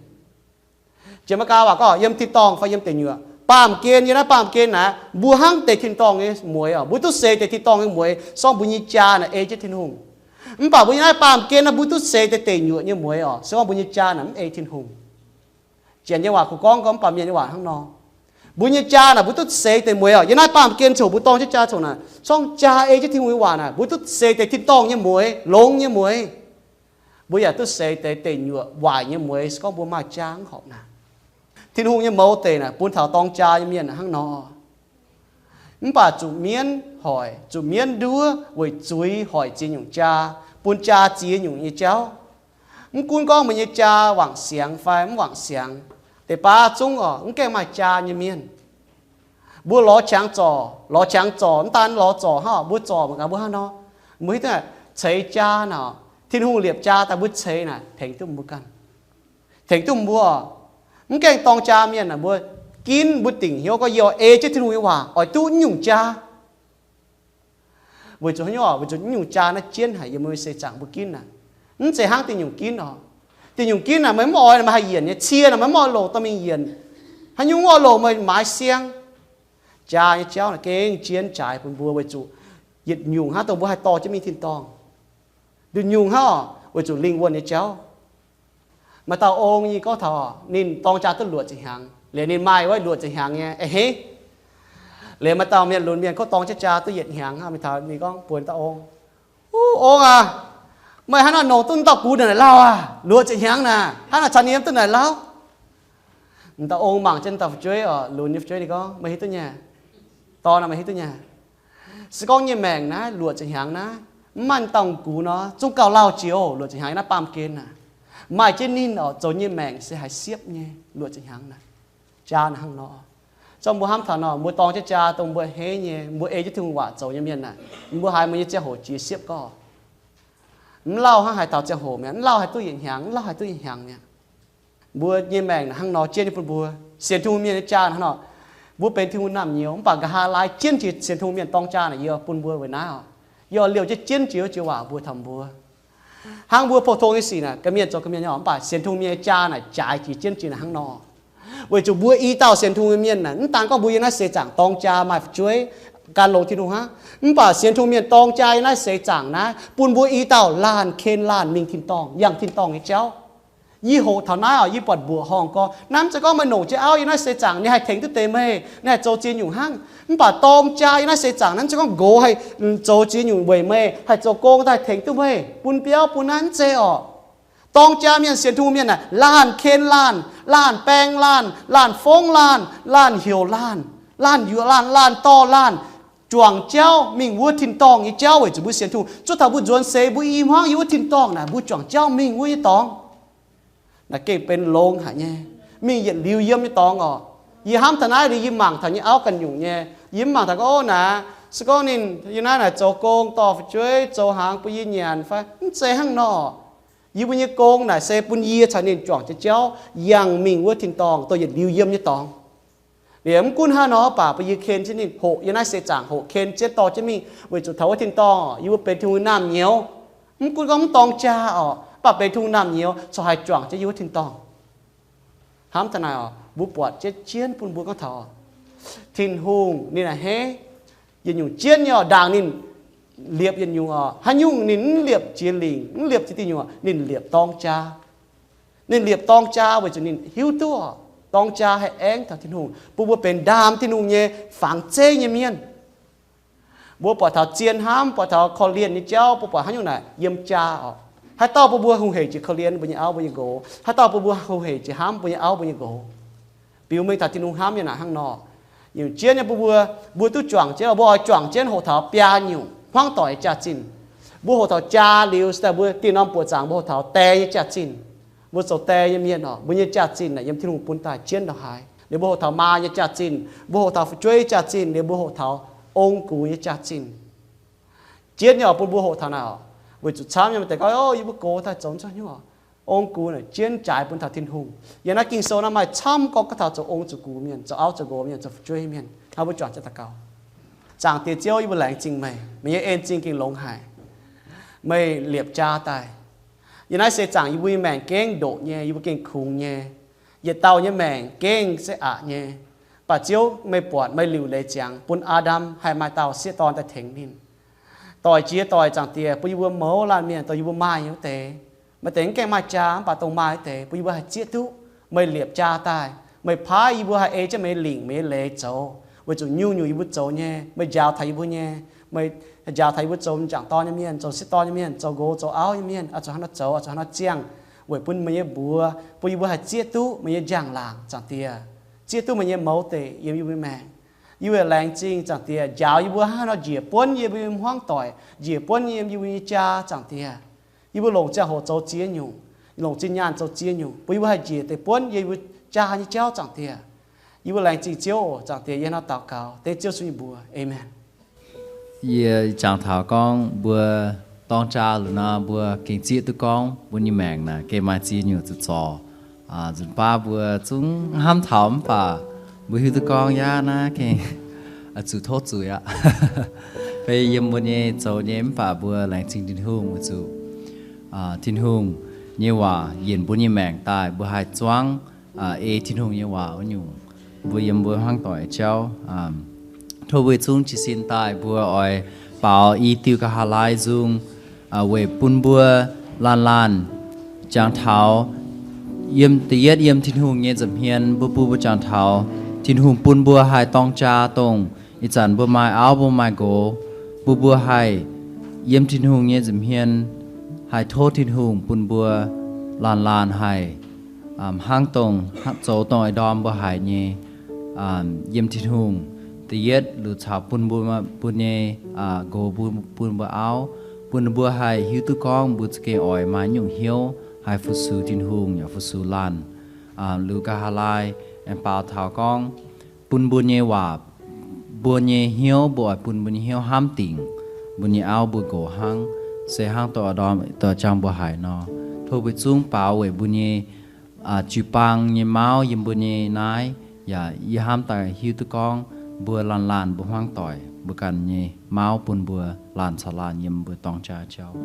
Jiex maiv gaax waac gorngv yiem tin-dorngh fai yiem deic nyuoqc, baamh gen, yiem naaiv baamh gen naaic, mbuo hnangv deix tin-dorngh nyei mueix oc. Mbuo duqv seix deix tin-dorngh nyei mueix, se gorngv mbuo nyei jaa naaic ei jienv Tin-Hungh. Mv baac mbuo yiem naaiv baamh gen naaic, mbuo duqv seix deix deic nyuoqc nyei mueix oc, se gorngv mbuo nyei jaa naaic mv ei Tin-Hungh. Janx nyei waac kungx gorngv, gorngv mv baac mienh nyei waac hnangv nor. Mbuo nyei jaa naaic mbuo duqv seix deix mueix oc. Yiem naaiv baamh gen coc mbuo dorng jienv jaa coc naaic, se gorngv jaa ei jienv Tin-Hungh nyei waac naaic, mbuo duqv seix deix tin-dorngh nyei mueix, longx nyei mueix. Mbuo yaac duqv seix deix deic nyuoqc waaic nyei mueix, se gorngv mbuo maaih jaa mv horpc naaic. Tin-Hungh nyei mouz deic naaic bun taux dorng jaa nyei mienh hnangv nor. Mv baac zuqc mienv hoic, zuqc mienv nduov weic zuiz hoic ziex nyungc jaa, bun jaa ziex nyungc nyei jauv. Mv gunv gorngv meih nyei jaa wangc siangx fai mv wangc siangx, deix baav zungv oc, mv gaengh maaih jaa nyei mienh. Mbuo lorz qangx zorc, lorz qangx zorc, mv daan lorz zorc hnangv, mbuo zorc mangc gaax mbuo hnangv nor. Mbuo hiuv duqv naaic, ceix jaa naaic, Tin-Hungh liepc jaa daaih mbuo ceix naaic tengx duqv mbuo ganh, tengx duqv mbuo. Mv gaengh dorng jaa mienh naaic, mbuo ginv mbuo dingc hnyouv gorngv yie oix ei jienv Tin-Hungh nyei waac oix duqv nyungc jaa. Weic zuqc haaix nyungc? Weic zuqc nyungc jaa naaiv jienv haic yiem mbuo seix zaangc mbuo ginv naaic. Mv zeiz hnangv dingc nyungc ginv oc. Dingc nyungc ginv naaic meih mv oix meih haih yienc nyei, cie naaic meih mv oix longc dorh mingh yienc. Haaix nyungc mv oix longc meih maaiz siang. Jaa nyei jauv naaic gengh jienv jaaix bun mbuo weic zuqc yietc nyungc hnangv dongh mbuo haih dorh jienv mingh tin-dorngh. Nduqc nyungc hnangv oc, weic zuqc lingh wuonh nyei jauv. Maaih dauh ong nyei gorngv taux ninh dorng jaa duqv luoqc ziepc hnyangx, liuz ninh maaih wuov luoqc ziepc hnyangx nyei a'hneiv. Liuz maaih dauh mienh lunx mienh gorngv dorng jienv jaa duqv yietc hnyangx hnangv, mingh taux ninh gorngv mbuox dauh ong, Ong aac, meih hnangv naaic nongc duqv dauh gux naaic lauh aac, luoqc ziepc hnyangx naaic, hnangv naaic caux ninh yiem duqv naaic lauh. Dauh ong mangc jienv dauh fu'jueiv oc, lunx nyei fu'jueiv, ninh gorngv, Meih hiuv duqv nyei? Dorn aac, meih hiuv duqv nyei? Se gorngv nyei maengc naaiv luoqc ziepc hnyangx naaiv, mv maaih dauh gux nor, zungv gauh lauh jiex oc. Luoqc ziepc hnyangx naaiv baamh gen naaic, maaih jienv ninh oc, zoux nyei maengc se haiz siepv nyei. Luoqc ziepc hnyangx naaic, jaa naaic hnangv nor. Zorqv mbuo hnamv taux nor, mbuo dorng jienv jaa dongh mbuo a'hneiv nyei, mbuo ei jienv Tin-Hungh waac zoux nyei mienh naaic, mbuo haiz meih nyei ziangh hoc jiex siepv gorngv, mv lauh hnangv haaix dauh ziangh hoc mi'aqv, mv lauh haaix duqv yietc hnyangx, mv lauh haaix duqv yietc hnyangx mi'aqv. Mbuo nyei maengc naaic hnangv nor jienv nyei bun mbuo. Sienx Tin-Hungh mienh nyei jaa hnangv nor, mbuo benx Tin-Hungh naamh nyouz, mv baac nqa'haav laai jienv jiex sienx Tin-Hungh mienh dorng jaa naaic yie bun mbuo weic naaiv oc. Yie liouh jienv jienv jiex wuov jiex waac mbuox taux mbuo. Hnangv mbuo pou-tong nyei sic naaic, ga'mienh zoux ga'mienh nyei oc, mv baac sienx Tin-Hungh mienh nyei jaa naaic jaaix jiex jienv jiex naaic hnangv nor. Weic zuqc mbuo i dauh sienx Tin-Hungh mienh naaic, mv daan gorngv mbuo yiem naaiv seix zaangc dorng jaa maaih fu'jueiv gan longx Tin-Hungh hnangv, mv baac sienx Tin-Hungh mienh dorng jaa yiem naaiv seix zaangc naaiv bun mbuo i dauh laanh ken laanh mingh tin-dorngh, yangh tin-dorngh nyei jauv. Yie hoqc taux naaiv oc, yie buatc mbuoqc horngh gorngv, naaiv mv zeiz gorngv meih nongc jienv auv yiem naaiv seix zaangc ninh haih tengx duqv deix meih, ninh haih zoux ziex nyungc hnangv. Mv baac dorng jaa yiem naaiv seix zaangc naaiv mv zeiz gorngv nqox haih zoux ziex nyungc weic meih, haih zoux gong daaih tengx duqv meih, bun biauv bun naaiv, mv zeiz oc. Dorng jaa mienh, sienx Tin-Hungh mienh naaic, laanh ken laanh, laanh baeng laanh, laanh fongv laanh, laanh heuc laanh, laanh yuoqc laanh, laanh dorh laanh juangc jauv mingh wuov tin-dorngh nyei jauv weic zuqc mbuo sienx Tin-Hungh. Zuov taux mbuo nzuonx seix mbuo i hmuangv yiem wuov tin-dorngh naaic, mbuo juangc jauv mingh wuov nyei dorngx. Naaic gengh benx longx haic nyei, mingh yietc liuz yiem nyei dorngx oc. Yie hnamv taux naaiv liuz yie mangc taux nyei auv ganh nyungc nyei. Yie mv mangc taux gorngv, ov, naaic se gorngv ninh yiem naaiv naaic zoux gong dorh fu'jueiv zoux hnaangx bun yie nyanc fai, mv zeiz hnangv nor. Yie mbuo nyei gong naaic se bun yie caux ninh juangc jienv jauv yangh mingh wuov tin-dorngh, dongh yietc liuz yiem nyei dorngx. Liuz mv gunv hnangv nor baac bun yie ken jienv ninh, hoqc yiem naaiv seix zaangc hoqc ken jienv dorh jienv mingh, weic zuqc taux wuov tin-dorngh yie mbuo benx Tin-Hungh naamh nyouz. Mv gunv gorngv mv dorng jaa oc, mv baac benx Tin-Hungh naamh nyouz corc haih juangc jienv yiem wuov tin-dorngh. Hnamv taux naaic oc, mbuo buatc jienv jienv bun mbuo gorngv taux Tin-Hungh ninh a'hneiv yietc nyungc jienv nyei oc, ndaangc ninh liepc yietc nyungc oc. Haaix nyungc ninh mv liepc jiex lingc, mv liepc jiex diuh nyungc, ninh liepc dorng jaa. Ninh liepc dorng jaa weic zuqc ninh hiuv duqv dorng jaa haih aengv taux Tin-Hungh, bun mbuo benx ndaam Tin-Hungh nyei fangx zeiv nyei mienh. Mbuo buatc taux zien hnamv, buatc taux korv-lienh nyei jauv, mbuo buatc haaix nyungc naaic yiem jaa oc. Haaix dauh bun mbuo hungh heic jiex korv-lienh mbuo nyei auv mbuo nyei nqox? Haaix dauh bun mbuo hungh heic jiex hnamv mbuo nyei auv mbuo nyei nqox? Biux mengh taux Tin-Hungh hnamv nyei naaic hnangv nor. Nyungc jienv nyei bun mbuo, mbuo duqv juangc jienv, mbuo oix juangc jienv hoqc taux biaa nyungc hmuangv doic nyei jaax-zinh. Mbuo hoqc taux jaa liuz, se daaih mbuo dieh norm buoqc zaangc mbuo hoqc taux die nyei jaax-zinh. Mbuo zoux die nyei mienh oc, mbuo nyei jaax-zinh naaic yiem Tin-Hungh bun daaih jienv ndongc haaix. Liuz mbuo hoqc taux maa nyei jaax-zinh, mbuo hoqc taux fu'jueiv jaax-zinh, liuz mbuo hoqc taux ong gux nyei jaax-zinh. Jienv nyei oc, bun mbuo hoqc taux naaiv oc. Weic zuqc camv nyei maaih deix gorngv, Ov, yie mbuo gox daaih zoux mv cuotv hnyouv oc. Ong-gux naaic jienv jaaix bun taux Tin-Hungh. Yiem naaiv Ging-Sou naaiv maaih camv gorngv, gorngv taux zoux ong zoux gux mienh, zoux auv zoux nqox mienh, zoux fu'jueiv mienh. Hnangv mbuo juangc jienv daux gaux. Zaangc Diex Ziouv, yie mbuo laengz zingh meih. Meih nyei en zingh gengh longx haic. Meih liepc jaa daaih. Yiem naaiv se zaangc yie mbuo nyei maengc gengh ndoqc nyei, yie mbuo gengh kungx nyei. Yietc dauh nyei maengc gengh se aqc nyei. Mv baac Ziouv, meih buatc meih liuc leiz ziangx bun Aa^ndam haih maaih dauh sieqv dorn daaih tengx ninh. Doic jiex doic, Zaangc Diex, bun yie mbuo mouz laanh mienh dongh yie mbuo maaih nyei wuov deix. Maaih deix mv gaengh maaih jaa, mv baac dongh maaih wuov deix, bun yie mbuo haih zieqv duqv meih liepc jaa daaih. Meih paaiv yie mbuo haih ei jienv meih nyei lingc, meih nyei leiz zoux, weic zuqc nyungc-nyungc yie mbuo zoux nyei, meih njaaux taux yie mbuo nyei. Meih njaaux taux yie mbuo zoux m'jangc dorn nyei mienh, zoux sieqv dorn nyei mienh, zoux nqox zoux auv nyei mienh, oix zuqc hnangv naaiv zoux, oix zuqc hnangv naaiv ziangh, weic bun meih nyei mbuox, bun yie mbuo haih zieqv duqv meih nyei njang-laangc, Zaangc Diex. Zieqv duqv meih nyei mouz deic yiem yie mbuo nyei maengc. Yie mbuo laengz zingh, Zaangc Diex, njaaux yie mbuo hnangv nor njiec buonv yie mbuo nyei hmuangv doic, njiec buonv yiem yie mbuo nyei jaa, Zaangc Diex. Yie mbuo longc ziangh hoc zoux ziex nyungc, longc zinh nyaanh zoux ziex nyungc, bun yie mbuo haih njiec deix buonv yie mbuo jaa nyei jauv, Zaangc Diex. Yie mbuo laengz zingh Ziouv oc, Zaangc Diex, yie hnangv naaiv daux gaux dengv Ziouv Yesu nyei mbuox. Aamen. Yie jangx taux gorngv mbuo dorng jaa liuz nor, mbuo gengh zieqv duqv gorngv mbuo nyei maengc naaic gengh maaih ziex nyungc zuqc zorc. Nzunc baav mbuo zungv hnamv taux mv baac mbuo hiuv duqv gorngv yaac naaiv gengh zuqc tov zuiz aqv. Fai yiem mbuo nyei zoux nyei mv baac mbuo laengz zingh Tin-Hungh weic zuqc Tin-Hungh nyei waac yienc mbuo nyei maengc daaih mbuo haih zuangv ei Tin-Hungh nyei waac wuov nyungc, mbuo yiem mbuo hmuangv doic jauv. Tov mbuo zungv jiez sin daaih mbuo oix baaux i diuh Ga'haav Laai Nzung weic bun mbuo laanh laanh jangx taux yiem da'yietv yiem Tin-Hungh nyei nza'hmien, mbuo bun mbuo jangx taux Tin-Hungh bun mbuo haih dorng jaa dongh ih zanc mbuo maaih auv mbuo maaih nqox, bun mbuo haih yiem Tin-Hungh nyei nza'hmien haih tov Tin-Hungh bun mbuo laanh laanh haih hnangv dongh zoux dongh ih ndorm mbuo haiz nyei, yiem Tin-Hungh da'yietv liuz caux bun mbuo, bun nyei nqox, bun mbuo auv, bun ninh mbuo haih hiuv duqv gorngv mbuo za'gengh oix maaih nyungc hnyouv haih fu-sux Tin-Hungh yaac fu-sux laanh. Liuz Ga'haav Laai aengx baaux taux gorngv bun mbuo nyei waac, mbuo nyei hnyouv, mbuo oix bun mbuo nyei hnyouv hnamv dingc mbuo nyei auv mbuo nqox hnangv, se hnangv dongh ih ndorm dongh jangx mbuo haiz nor. Tov mbuo zungv baaux weic mbuo nyei jiu-baang nyei mauv yiem mbuo nyei naaiv, yaac yie hnamv daaih hiuv duqv gorngv mbuo laanh laanh mbuo hmuangv doic mbuo ganh nyei mauv bun mbuo laanh caux laanh yiem mbuo dorng jaa jauv.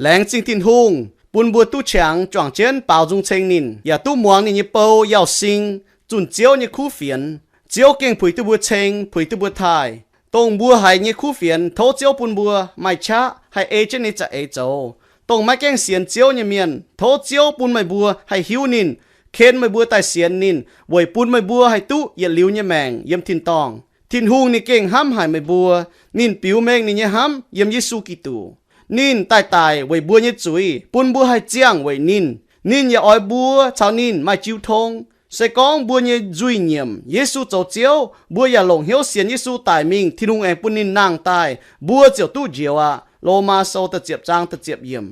Laengz zingh Tin-Hungh bun mbuo duqv qangx juangc jienv baaux nzung ceng ninh, yaac duqv muangx ninh nyei bou Yauh Sing zunh Ziouv nyei kuv fienx. Ziouv gengh puix duqv mbuo ceng, puix duqv mbuo taaih. Dongh mbuo haiz nyei kuv fienx, tov Ziouv bun mbuo maaih qaqv haih ei jienv ninh nyei za'eix zoux. Dongh maiv gaengh sienx Ziouv nyei mienh, tov Ziouv bun meih mbuo haih hiuv ninh, ken meih mbuo daaih sienx ninh, weic bun meih mbuo haih duqv yietc liuz nyei maengc yiem tin-dorngh. Tin-Hungh ninh gengh hnamv haic meih mbuo. Ninh biux mengh ninh nyei hnamv yiem Yesu Giduc. Ninh daaih daic weic mbuo nyei zuiz, bun mbuo haih ziangh weic ninh. Ninh yaac oix mbuo caux ninh maaih jiu tong. Se gorngv mbuo nyei nzuih nyiemc, Yesu zoux Ziouv, mbuo yaac longc hnyouv sienx Yesu daic mingh, Tin-Hungh aengx bun ninh nangh daaih, mbuo ziouc duqv njoux aqv. Lomaa Sou da'ziepc zaang da'ziepc yiemc.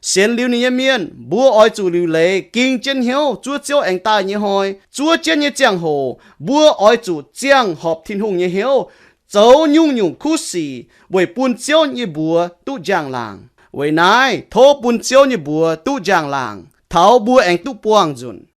Sienx liuz ninh nyei mienh, mbuo oix zuqc liuc leiz ging jienv hnyouv zuov Ziouv aengx daaih nyei hnoi. Zuov jienv nyei ziangh hoc, mbuo oix zuqc ziangh horpc Tin-Hungh nyei hnyouv, zoux nyungc-nyungc kuv sic weic bun Ziouv nyei mbuox duqv njang-laangc. Weic naaiv tov bun Ziouv nyei mbuox duqv njang-laangc, taux mbuo aengx duqv buangh nzunc.